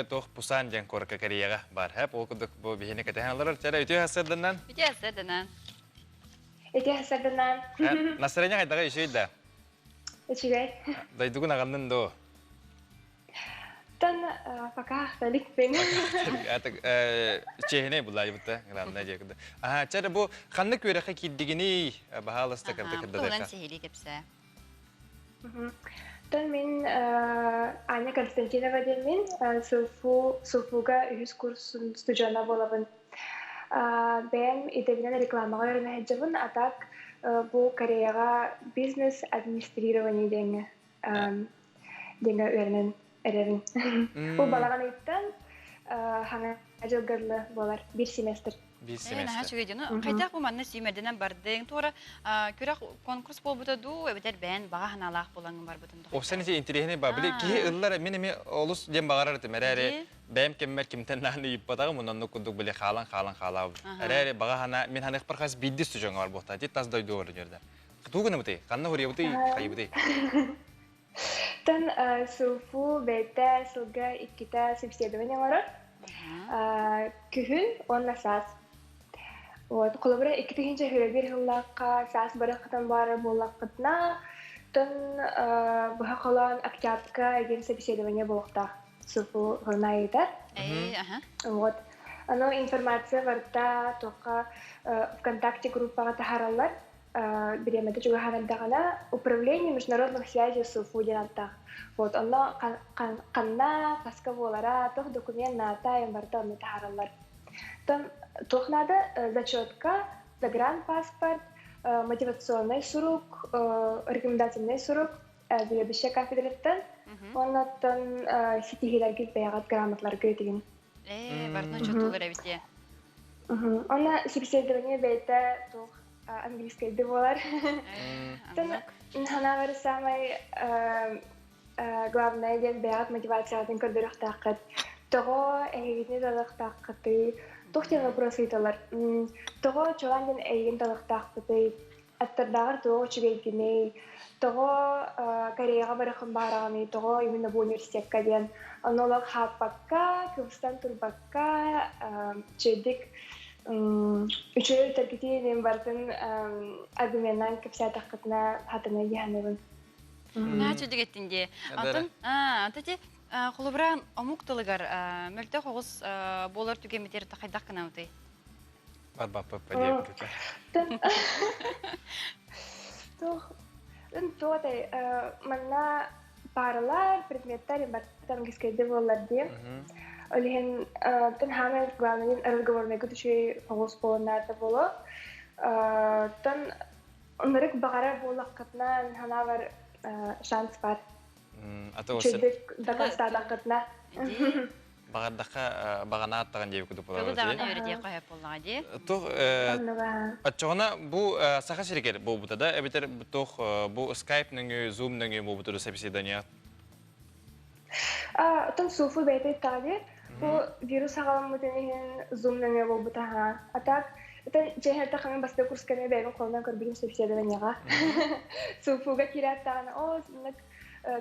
туох Пусан диэн куоракка Кореяҕа бар. Хэп ол курдук бу биһини кэтэһэн олорор. Чэрэ үтүө сарсыарданан. Үтүө сарсыарданан. Үтүө сарсыарданан. Настроение хайдаҕа үчүгэй да? Үчүгэй. Дойдугун аҕыннын доо? Тан пока ахталикпин. Чиэһинэй буллаайбыта, главное диэкида. Аха, чэ бу ханнык үөрэххэ киирдигиний? Баһаалыста кырды кырдадыка. Туһунан сиһилии кэпсээ. Тон мин Аня Константинова диэммин, СУФУ СУФУга үһүс курсун студена буолабын. Бэйэм идэбинэн рекламаҕа үөрэнэ сылдьабын, а так бу Кореяҕа бизнес администрирование диэҥҥэ диэҥҥэ үөрэнэн эрэбин. Бу балаҕан ыйыттан хаҥа дьылгарлы буолар биир семестр. Биир семестр. Наһаа үчүгэй дьону. Хайдах бу манна сүүмэрдэнэн бардыҥ? Туора күрэх конкурс буолбута дуу, эбэтэр бэйэн баҕа санаалаах буолаҥҥын барбытын дуу? Опсан ити интириэһинэй ба. Били киһи ыллар мин эми олус диэн баҕарар этим. Эрээри бэйэм кэммэр кимтэн наһан ыйыппатаҕым, оннук курдук били хаалан хаалан хаалаабыт. Эрээри баҕа санаа мин ханыхпар хас биирдии студеҥҥа бар буолта. Ти тас дойду олорон Тугу гынабытый? Ханна хуруйабытый? Хайыбытый? Тан СУФУ бэйэтэ сылга иккитэ собеседование оҥорор. Күһүн уонна саас. Вот, холобура, 2021 сыллаахха саас барыаххытын баар буоллаххытына, тон быһа холоон октябрька эгин собеседование буолуохтаах СУФУ хылнаайыта. Вот. Ону информация барыта туохха ВКонтакте группаҕа таһаараллар. Бириэмэтэ чугаһаан эрдэҕинэ управление международных связей СУФУ диэн ааттаах. Вот онно ханна, хаска буолара, туох документ наада, барыта онно таһаараллар. Тон туох наада зачетка, загранпаспорт, мотивационный сурук, рекомендательный сурук, заведующая кафедраттан, оннуттан ситиһиилэргит бэйэҕит грамоталаргыт игин. Ээ, барытын учуоттуулар эбит дии. Онно собеседование бэйэтэ туох английскайды буолар. Санаабар самай главное диэн бэйэҕит мотивациятын көрдөрүөхтааххыт. Тоҕо эһигини талыахтааххытый? Туох диэн вопрос ыйыталлар? Тоҕо чолаан диэн эйигин талыахтаахпытый? Аттардааҕар тоҕо үчүгэйгиний? Тоҕо Кореяҕа барыаххын баараҕыный? Тоҕо именно бу университекка диэн? Ону олох хааппакка, кыбыстан турбакка, үчүгэйдик үчүгэй үтэргитиин барытын аргуменнаан кэпсээтэххитинэ хатана дьаһанабын. Наһаа үчүгэй эттин дии. Антон, антон холобура омук тылыгар мөлтөх оҕус буолар түгэммитигэр хайдах гынабытый? Барбаппаппа диэбитэ. Туох туотай манна паралар, предметтар барыта английскайда буоллар диэн. Ол иһин тон хаамай главный разговорныйга үчүгэй оҕус буоланнаата буолуо. Тон оннорик баҕарар буоллаххытына ханаабар шанс бар. Үчүгдүк дакаастаатаххытына. Баҕардахха баҕанааттаҕын диэбит курдук буолар. Тылы даҕаны үөрэтиэххэ сөп буоллаҕа дии. Туох оччоҕуна бу Саха сиригэр буолбута да эбэтэр туох бу Skype нөҥүө, Zoom нөҥүө буолбута собеседование? Оттон СУФУ бэйэтэ итаҕа бу вирус аҕаламмытын иһин Zoom нөҥүө буолбута аһаа. А так это дьиэһэртэ хаҥын бастакы курсканы бэйэбин холунан көрбүтүм собеседованиеҕа. СУФУга киирээттаҕына оо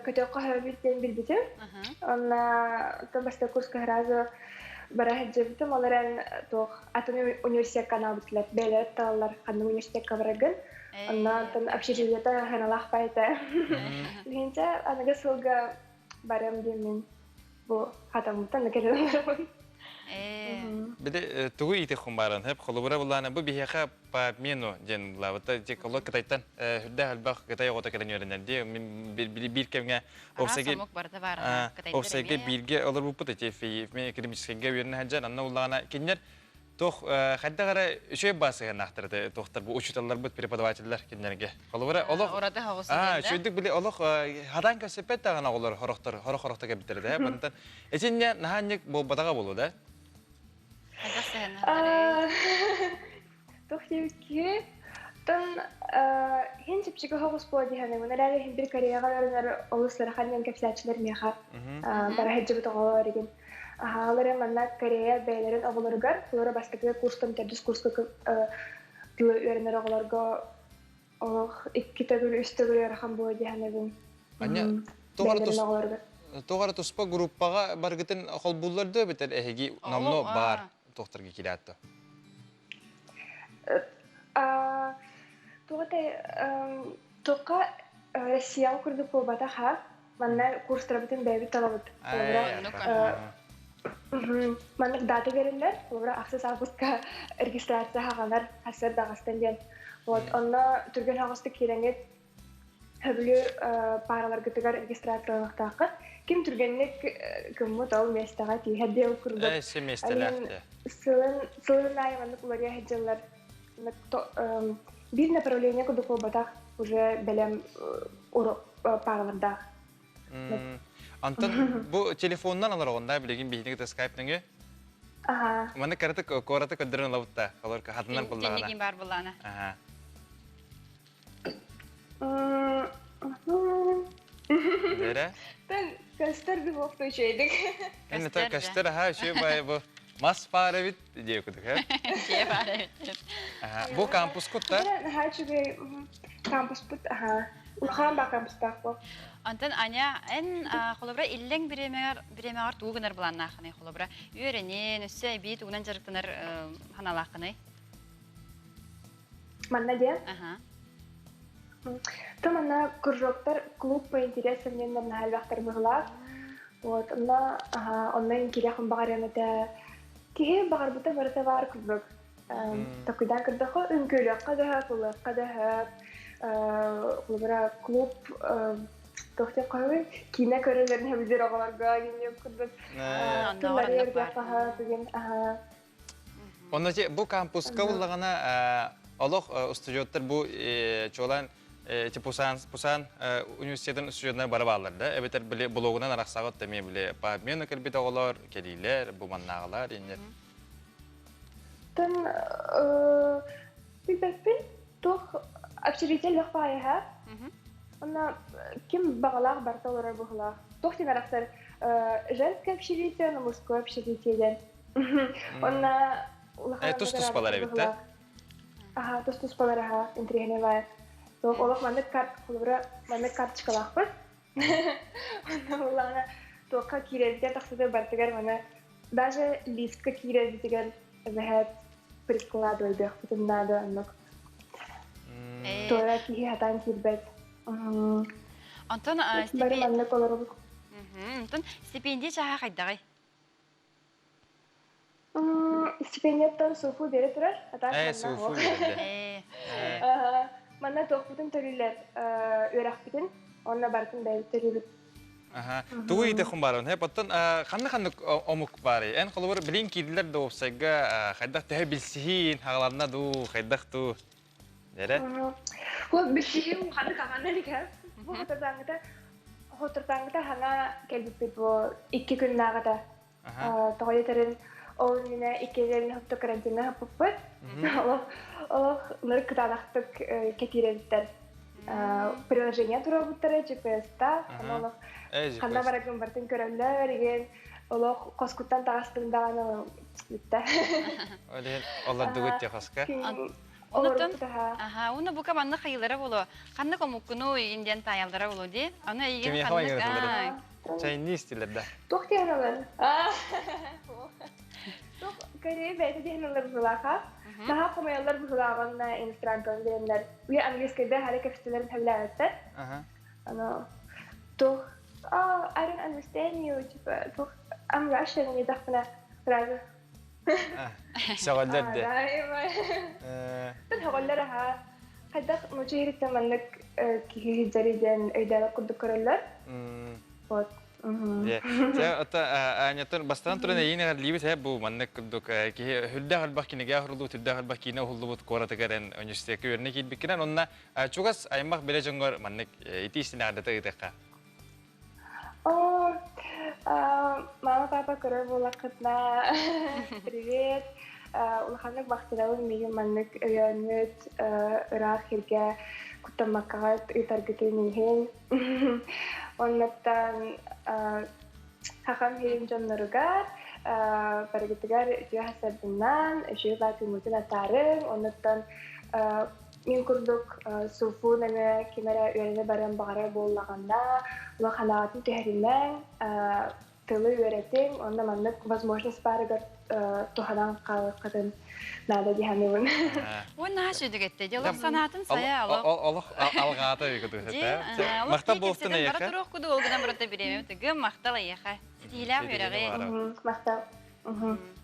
көтөххө сөбүт диэн билбитим. Онно бастакы курска сразу бара сылдьыбытым. Ол эрэн туох атын университекка анаабыттылар. Бэйэлэр талаллар ханнык университекка бараргын. Онно атын общежитиета ханалаах байта. Билинчэ аныгы сылга барыам диэммин бу хатаммыттан кэлэн барабын. Били тугу иитиххун бааран хэп холобура буллаана бу биһиэхэ по обмену диэн булаабыта дик олор Кытайтан үрдээх элбэх Кытай оҕото кэлэн үөрэнэр дии мин биир кэмҥэ Араас омук барыта баар Офсайга бииргэ олорбуппут эти мен экономическайга үөрэнэ сылдьан анна уллаҕына кинилэр туох хайдах эрэ үчүгэй баа сыһыаннаахтар этэ туохтар бу учууталларбыт преподавателлэр кинилэргэ холобура олох ураты хоҕус үчүгэйдик били олох хатаан көрсөппөт даҕаны оҕолор хорохтор хорох хорохто кэлбиттэр этэ бантан итиннэ наһаа буолбатаҕа буолуо да хайдах сыһыаннаахтарый Туох диэбиккиһи тон иһин чэпчэки соҕус буо диһэнэбин эрээри иһин бир Кореяҕа үөрэнэр олус ыарахан диэн кэпсээччилэр миэхэ бара сылдьыбыт оҕолор игин аһаалары манна Корея бэйэлэрин оҕолоругар олоро бастакы курстан төрдүс курска тылы үөрэнэр оҕолорго олох икки төгүл үс төгүл ыарахан буо диһэнэбин Аня тоҕо эрэ туспа группаҕа баргытын холбууллар да эбэтэр эһиги номно баар туохтарга киирээт Туох этэй, туохха Россияҕа курдук буолбатах ха. Манна курстарбытын бэйэбит талабыт. Холобура, маннык дата бериллэр. Холобура, ахсыс августка регистрация хаҕанар сарсыарда аҕыстан диэн. Вот, онно түргэн хаҕыстык киирэҥҥит хөбүлүүр паараларгытыгар регистрацияланыахтааххыт. Ким түргэнник гыммыт ол миэстэҕэ тииһэр диэн курдук. Э, миэстэлээх Сылын, сылын аайы маннык уларыйа сылдьаллар. Биир направление курдук буолбатах, уже бэлэм пааралардаах. Антон бу телефоннан алар да билигин биһиги кытта скайп нөҥүө. Аха. Маны караты кораты көрдөрөн ылабытта. Холор хатынан буллаҕына. Кин бар буллаҕына. Аха. Дere. Тен көстөр би буохту үчүгэйдик. Эн это көстөр аха үчүгэй бай бу мас баар эбит диэ кудук э. Дьиэ баар эбит. Аха. Бу кампус кутта. Наһаа үчүгэй кампуспут аха. Улахан ба кампустаах бу. Онтон Аня, эн холобура иллэҥ бириэмэҕэр бириэмэҕэр тугу гынар былааннааххыный холобура үөрэнин, өссө эбии тугунан дьарыктанар санаалааххыный? Манна диэн? Аха. То манна кружоктар клуб по интересам диэн наһаа элбэхтэр быһылаах. Вот, онно онно кириэхпин баҕарыам этэ. Киһи баҕарбыта барыта баар курдук. Такуйдаан көрдөххө, үҥкүүлүөххэ да сөп, ылыахха да сөп. Холобура, клуб туох диэх хоһуй киинэ көрөлөрүн сөбүлүүр оҕолорго гинньик курдук тыллары үөрдүөххэ сөп Онно бу кампуска буллаҕына олох устудьуоттар бу чуолаан ити Пусан Пусан университетын устудьуоннар бары бааллар да эбэтэр били блогунан арахсаҕыт эмиэ били по обмену кэлбит оҕолор кэлиилэр бу маннааҕылар инньэ Тын билбэппин туох общежитие элбэх баайаһа. Онно ким баҕалаах барыта олорор быһыылаах. Туох диэн арахсар женское общежитие, но мужское общежитие диэн. Онно улахан тус-туспалар эбит да? Аха, тус-туспалар аха, интириэһинэй баайа. Туох олох маннык карт, холобура, маннык карточкалаахпыт. Онно улаана туохха киирэрбитигэр тахсыта барытыгар маны даже лифтка киирэрбитигэр эбэһээт прикладывайдыахпытын наада оннук. Туора киһи хатаан киирбэт. Онтон Бары маннык олоробут. Онтон стипендия чааһа хайдаҕый? Стипендияттан суфу бере турар. Э, суфу берде. Манна туохпутун төлүүллэр үөрэхпитин, онно барытын бэйэбит төлүүбүт. Аха. Тугу иитэ баарын. Хэ, оттон ханна-ханнык омук баарый? Эн холобур билин киирдилэр да уопсайга хайдах төһө билсиһиин, хаҕаланна дуу, хайдах дуу? Дэрэ? Ол билсиһиин ханнык аҕана илик Бу хотурдааҥҥыта хотурдааҥҥыта хаҥа кэлбиппит бу икки күннээҕитэ. Тоҕо диэтэрин ол иннинэ иккилэрин хопто карантиҥҥа хаппыппыт. Олох олох ынырык кытаанахтык кэтиирэбиттэр. Приложение туруорбуттара GPS-та. Аны олох ханна бараргын барытын көрөллөр, игин олох хоскуттан таҕыстыҥ даҕаны бүттэ. Ол иһин олордугут дии хоска. Онутун, аха, уну бука манна хайылара боло. Ханнык омуккуну индиан таайаллара боло ди. Аны эйигин ханнык Чайнис дилер да. Туох диэн ылар? Туох Корея бэйэтэ диэн ылар быһыылааха. Наһаа хомойоллор быһыылааҕын иностранканы диэннэр. Уйа английскайда хары кэпсэтэлэрин сөбүлээбэттэр. Аны туох Oh, I don't understand you. Типа, туох I'm Russian диэтэхпинэ сразу. Сөҕөллөр де. Сөҕөллөр аха. Хайдах нуучча иһириттэн маннык киһи сылдьарый диэн өйдөөбөт курдук көрөллөр. Вот. Дьэ, ото Анятын бастан туран эйиин эҕэрдэлиибит ээ бу маннык курдук киһи үрдээх элбэх кинигэ оһуруллубут, үрдээх элбэх киинэ уһуллубут куоратыгар эн университекка үөрэнэ киирбиккинэн онно чугас аймах билэ дьоҥҥор маннык итии истин эҕэрдэтэ ыытыахха. О, мама, папа көрөр буоллаххытына, привет. Улаханнык махтанабын миигин маннык өйөөммүт ыраах сиргэ куттаммаккаҕыт ыытаргытын иһин. Оннуттан хахам иһин дьонноругар барыгытыгар үтүө хасарбынан, үчүгэй баатыыммытын атаарыҥ. Оннуттан Мин курдук суфун эмэ ким эрэ үөрэнэ барыан баҕарар буоллаҕына, улаханаатын түһэримэҥ, тылы үөрэтиҥ, онно маннык возможность баарыгар туһанан хаалыаххытын наада дии саныыбын. Уонна сүдүгэтте дьолох санаатын сайа олох. Олох алгаата үйкөтү. Махтал буолтун эйэхэ. Бара туруох куду ол гынан барыта бириэмэ тыгым махтал эйэхэ. Ситиһилээх үөрэҕи. Махтал.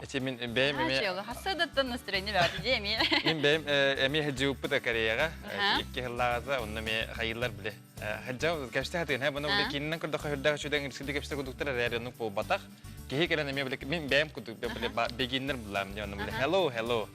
Эти мин бэйэм эми Хассыдаттан настроение баҕаты дии эми. Мин бэйэм эми хадьыуппут Кореяҕа икки хыллааҕыта онно эми хайыллар биле. Хадьа кэпсэ хатыын хэ бұны биле кининен көрдөхө хүрдээх үчүдэн ирсилди кэпсэ кудуктар эрээр оннук буолбатах. Киһи кэлэн эми биле мин бэйэм кудук биле бегиннер булам дии онно биле hello hello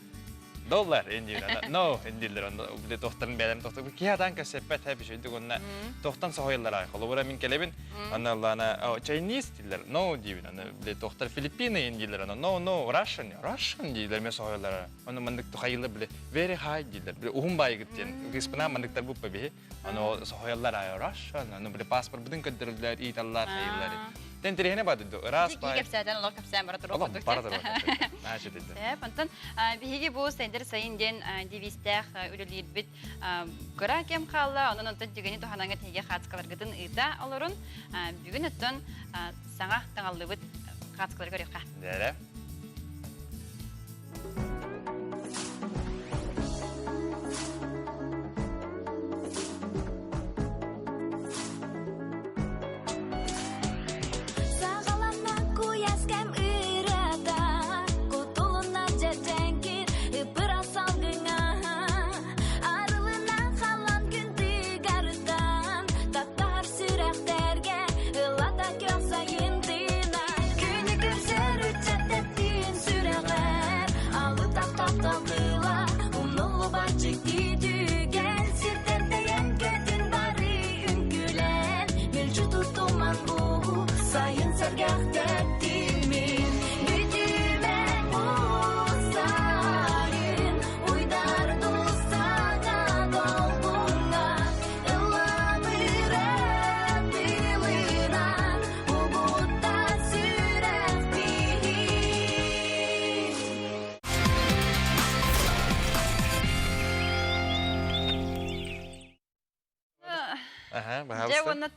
доллар индиир no индииллэр онно биле тохтарын бэйэм тохтор киһи атаан кэпсэппэт хэ бишүйдүк онно тохтан соһуйаллар аай холобура мин кэлэбин Аны лана Chinese дииллэр, no диибин, аны били тохтар Филиппины дииллэр, аны no no Russian, Russian дииллэр мен соһуйаллар. Аны маннык тухайылар били very high дииллэр, били уһун байыгыт диэн кыыспына манныктар буппа биһи. Аны соһуйаллар ай Russian, аны били паспорт көрдөрүллэр, ыыталлар, хайыллар. Тен тирехine бады ыраас бай. Кэпсээтэн олох кэпсээн бара туруох Олох бара туруох. Наачы деді. Онтон биһиги бу Сендер сайын диэн девизтээх үлэлиирбит Кыра кэм хаалла, онон онтон түгэни туһанаҥҥа тиһигэ хаацкаларгытын ыыта олорун. Бүгүн оттон саҥа таҥаллыбыт хаацкалары көрүөххэ. Дээрэ. Саҕаланна куйаас кэм ырыата, кутулунна дьэдьэҥкир, ыпыра салгыҥа. Арылынан халан күн тыгарыттан, таптаһар сүрэхтэргэ ылата көх сайын тыына. Күнү көрсөр ыччат тэптиин сүрэҕэр, алытах таптал тыла, умнуллубат дьикти түгэн, сиртэн тэйэн көтүн бары үҥкүүлэн, мүлдьү тутуман бу сайын сэргэх тэптимин, бүтүмэ бу сайын. Уйдар тустаҥа долгуҥҥа ыллабыран тылынан угуттан сүрэхпиһин. Дьэ уонна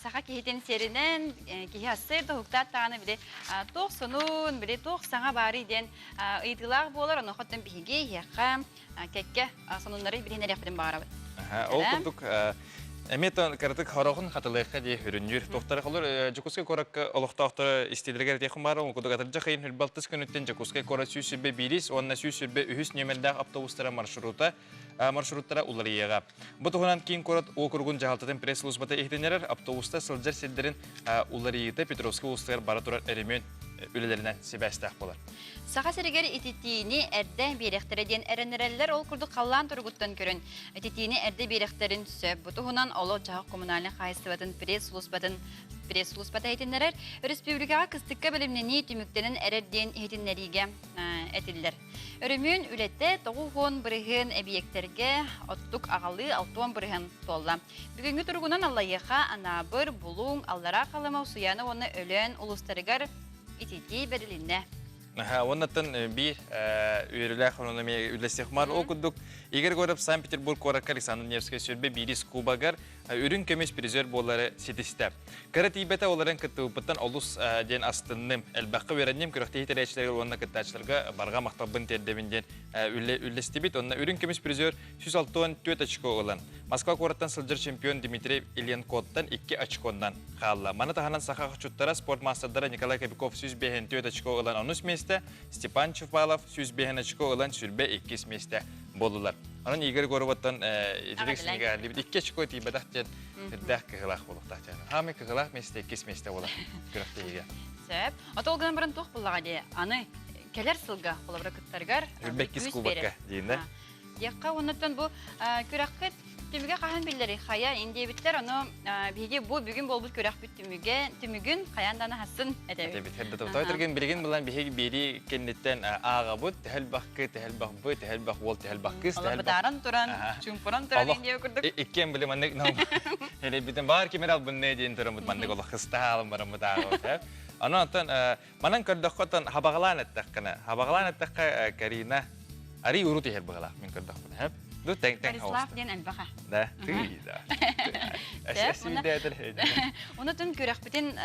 саха киһитин сиэринэн киһи ассыр тоһуктаат даҕаны били туох сонун, били туох саҥа баарый диэн ыйытыылаах буолар. Онуоха биһиги иһиэххэ кэккэ сонуннары билиһиннэриэхпитин баҕарабыт. Ол курдук эмиэ кыратык хороҕун хатылыахха дии хүрүннүүр. Туохтара холор Дьокуускай куоракка олохтоохторо истиилэригэр этиэххин баар ол курдук атырдьах ыйын 26 күнүттэн Дьокуускай куорат 121 уонна 123 нүөмэрдээх автобустара маршрута маршруттара уларыйыаҕа. Бу туһунан киин куорат уокуругун дьаһалтатын пресс-службата иһитиннэрэр автобуста сылдьар сирдэрин уларыйыыта Петровскай улуустарыгар бара турар өрөмүөн үлэлэринэн сибээстээх буолар. Саха сиригэр ититиини эрдэ биэриэхтэрэ диэн эрэннэрэллэр. Ол курдук халлаан туругуттан көрөн ититиини эрдэ биэриэхтэрин сөп. Бу туһунан олох-дьаһах коммунальнай хаһаайыстыбатын пресс-службатын пресс-службата иһитиннэрэр. Өрөспүүбүлүкэҕэ кыстыкка бэлэмнэнии түмүктэнэн эрэр диэн иһитиннэриигэ этиллэр. Өрөмүөн үлэтэ 90% эбийиэктэргэ оттук аҕалыы 60% туолла. Бүгүҥҥү туругунан Аллайыаха, Анаабыр, Булуҥ, Аллараа Халыма, Усуйаана уонна Өлөөн улуустарыгар ититии бэрилиннэ. Уоннаттан биир үөрүүлээх онон эмиэ үллэстиэх маар. Ол курдук Игорь Горов Санкт-Петербург куоракка Александр Невскэй сүрбэ биирис кубогар үрүҥ көмүс призер буолары ситистэ. Кыра тиийбэтэ олорон кыттыбыппыттан олус диэн астынным. Элбэххэ үөрэнним, күрэхтэһии тэрээччилэригэр уонна кыттааччыларга барҕа махталбын тиэрдэбин диэн үллэстибит. Онно үрүҥ көмүс призер 164 очко ылан, Москва куораттан сылдьар чемпион Дмитрий Ильенкоттан 2 очконнан хаалла. Маны таһынан саха охчуттара спорт маастардара Николай Кобяков 154 очко ылан онус миэстэ, Степан Чупалов 105 очко ылан сүрбэ иккис миэстэ буоллулар. Онон Игорь Горовоттан итирик синигэ икки очко тиийбэтэх диэн Үрдээх кыһылаах буолуохтаах диэн. Хаамай кыһылаах миэстэ иккис миэстэ буолар күрэхтэһиигэ. Сөп. Ото ол гынан баран туох буллаҕа дии. Аны кэлэр сылга холобура кыттаргар Үрбэккис кубокка диин да. Диэххэ оннуттан бу күрэххит түмүгэ хаһан биллэрий? Хайа индиэбиттэр ону биһиги бу бүгүн буолбут күрэхпит түмүгэ түмүгүн хайаан даҕаны хасын этэбит. Этэбит. Хэрдэ Той билигин булан биһиги биэрии кэнниттэн ааҕабыт, төһөл бахкы, төһөл бахбы, төһөл бах уол, төһөл бах кыыс, төһөл бытааран туран, чуумпуран туран индиэ курдук. Иккиэн били маннык элэйбитин баар кимер албынныы диэн тураммыт маннык олох хыстаалым бараммыт ааҕабыт. Онон оттон манан көрдөххө оттон хабаҕалаан эттэххинэ, хабаҕалаан эттэххэ Карина арый урут иһэр быһалаах мин көрдөхпүнэ. Ду тэҥ-тэҥ Борислав диэн элбэхэ. Да, ты да. Онутун күрэхпитин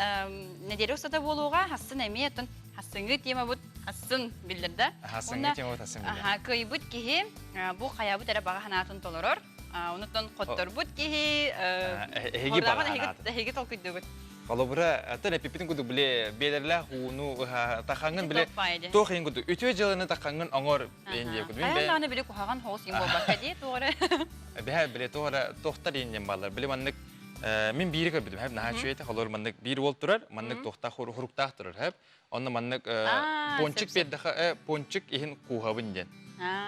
неделя устата буолуоҕа, хассын эмиэ оттон хассыҥҥы темабыт хассын биллэр да. Хассыҥҥы темабыт хассын биллэр. Аха, кыайбыт киһи бу хайабыт эрэ баҕа санаатын толорор. Онутун хотторбут киһи эһиги баҕа санаатын. Эһиги толкуйдугут. Холобура, атын эпиппитин курдук биле биэлэрлээх ууну тахаҥҥын биле туох иһин курдук үтүө дьыаланы тахаҥҥын оҥор иһин диye курдук. Хайан даҕаны биле куһаҕан хоҕус иһин буолбакка дии туох эрэ. Бэһэ биле туох эрэ туохтар иһин диэн бааллар. Биле маннык мин биири көрбүтүм хэп наһаа үчүгэй этэ. Холобур маннык биир уол турар, маннык туохтаах хуруктаах турар хэп. Онно маннык пончик биэрдэхэ пончик иһин кууһабын диэн.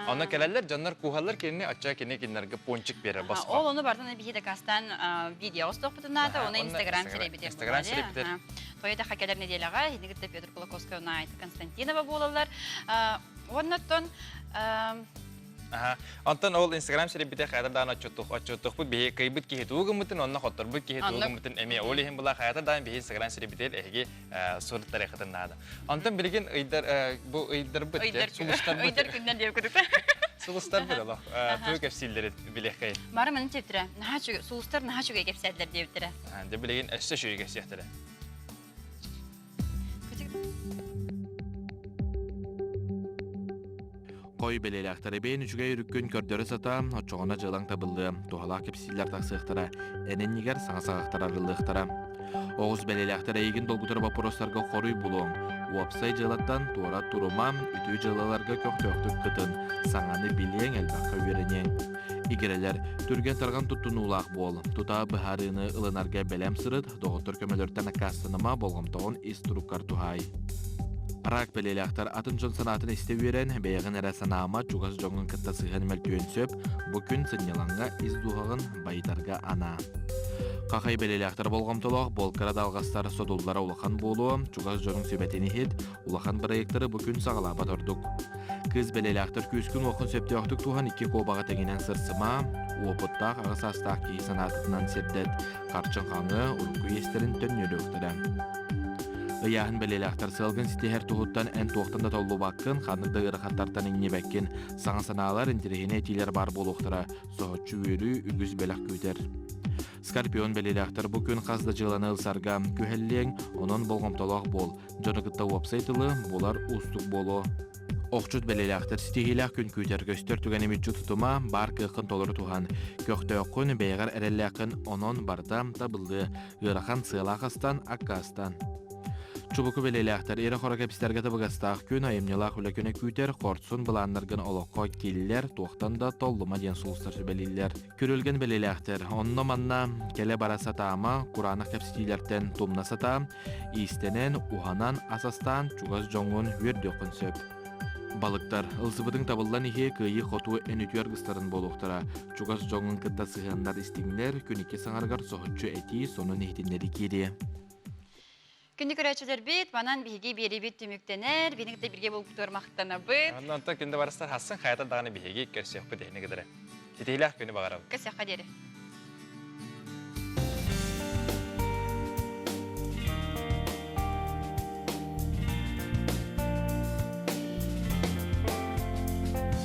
Онно кэлэллэр, дьоннор кууһаллар кинини, оччо кини кинилэргэ пончик биэрэр босхо. Ол ону бартан биһи дакаастаан видео остуохпутунаата, оны Инстаграм сирэйбитер. Инстаграм сирэйбитер. Тойота кэлэр неделяҕа хини кытта Петр Кулаковскай уонна Айта Константинова буолаллар. Оннотон Аха. Онтон ол Инстаграм сирэйбитэ хайата даҕаны отчуттух отчуттухпут биһи кыйбыт киһи тугу гыммытын, онно хотторбут киһи тугу гыммытын эмиэ ол иһин була хайата даҕаны биһи Инстаграм сирэйбитигэр эһиги суруттарыаххытын наада. Онтон билигин ыйдар бу ыйдарбыт сулустарбыт ыйдар күннэр диэбит курдук. Сулустарбыт олох тугу кэпсииллэрин билиэххэй. Бары манын чэптирэ. Наһаа үчүгэй сулустар наһаа үчүгэй кэпсээтилэр диэбиттэрэ. Дьэ билигин өссө үчүгэй кэпсиэхтэрэ. Хой бэлиэлээхтэри бэйэн үчүгэй өрүккүн көрдөрө сатаа, оччоҕуна дьыалаҥ табыллыа, туһалаах кэпсииллэр тахсыахтара, эн иннигэр саҥа саҕахтар арыллыахтара. Оҕус бэлиэлээхтэр эйигин долгутар боппуруостарга хоруй булуоҥ. Уопсай дьыалаттан туора турума, үтүө дьыалаларга көхтөөхтүк кытын, саҥаны билиэҥ, элбэххэ үөрэниэҥ. Игирэлэр, түргэн-тарҕан туттунуулаах буол, тута быһаарыыны ылынарга бэлэм сырыт, доҕоттор көмөлөртөн аккаастаныма, болҕомтоҕун ис туруккар туһаай. Рак бэлиэлээхтэр атын дьон санаатын истэ үөрэн, бэйэҕин эрэ санаама, чугас дьоҥҥун кытта сыһыан мөлтүөн сөп, бу күн сынньалаҥҥа ис дууһаҕын байытарга анаа. Хахай бэлиэлээхтэр болҕомтолоох, буолкара да алҕастар содуллара улахан буолуо, чугас дьонуҥ сүбэтин иһит, улахан бырайыактары бу күн саҕалаабат ордук. Кыыс бэлиэлээхтэр күүскүн-уоххун сөптөөхтүк туһан икки куобаҕы тэҥинэн сырсыма, уопуттаах аҕа саастаах киһи санаатынан сирдэт, харчын хаҥы, урукку иэстэрин төннүөрүөхтэрэ. Ыйааһын бэлиэлээхтэр сыалгын ситиһэр туһуттан эн туохтан да толлубаккын, ханнык да ыарахаттартан иҥнибэккин, саҥа санаалар, интэриэһинэй этиилэр баар буолуохтара, соһуччу үөрүү, үгүс бэлэх күүтэр. Скорпион бэлиэлээхтэр бу күн хас да дьыаланы ылсарга күһэллиэҥ, онон болҕомтолоох буол. Дьону кытта уопсай тылы булар уустук буолуо. Охчут бэлиэлээхтэр ситиһиилээх күн күүтэр көстөр түгэни мүччү тутума, баар кыаххын толору туһан. Көхтөөххүн, бэйэҕэр эрэллээххин, онон барыта табыллыа. Ыарахан сыалаах астан, аккаастан. Чубуку бэлиэлээхтэр ирэ-хоро кэпсэтэргэ табыгастаах күн, айымньылаах үлэ күнэ күүтэр, хорсун былааннаргын олоххо киллэр, туохтан да толлума диэн сулустар сүбэлииллэр. Күрүлгэн бэлиэлээхтэр онно-манна кэлэ-бара сатаама, кураанах кэпсэтиилэртэн тумна сатаа, иистэнэн, уһанан, ас астаан чугас дьоҥҥун үөрдүөххүн сөп. Балыктар, ылсыбытыҥ табыллан иһиэ кыайыы-хотуу эн үтүө аргыстарын буолуохтара. Чугас дьоҥҥун кытта сыһыаннар истиҥнэр, күн икки саҥарыгар соһуччу этии, сонун иһитиннэрии киириэ. Күндү көрөөччүлэрбит, манан биһиги биэриибит түмүктэнэр. Биһиги кытта бииргэ буолбутугар махтанабыт. Онтон күндү барыстар хассын хайата даҕаны биһиги көрсүөхпүт эһини кытары. Ситиһиилээх күнү баҕарабыт. Көрсүөххэ диэри.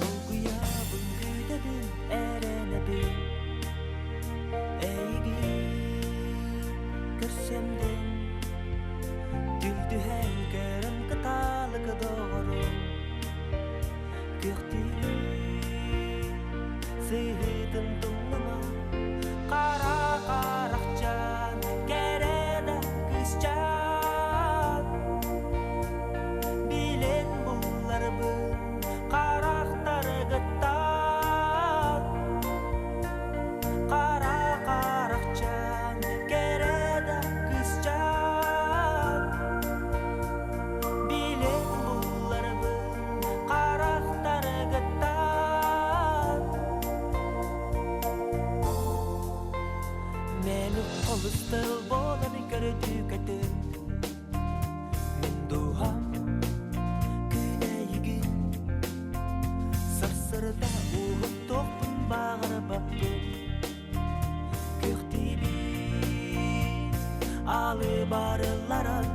Долгуйабын күүтэбин эрэнэбин Эйигин көрсөмдүн Түл түһэн көрөн кыталык доҕорум Күөхтүү сыһыытын тумнума Хара харахчаан кэрэ да кыысчаан Билэн булларбын харахтаргыттан Хара харахчаан кэрэ да кыысчаан Билэн булларбын харахтаргыттан Мэлүк холустал буолан көрдүүкэтин Мин дууһам күнэйигин Сарсырда уһуктуохпун баҕарбаппын Күөхтүүбүн алы барылларан.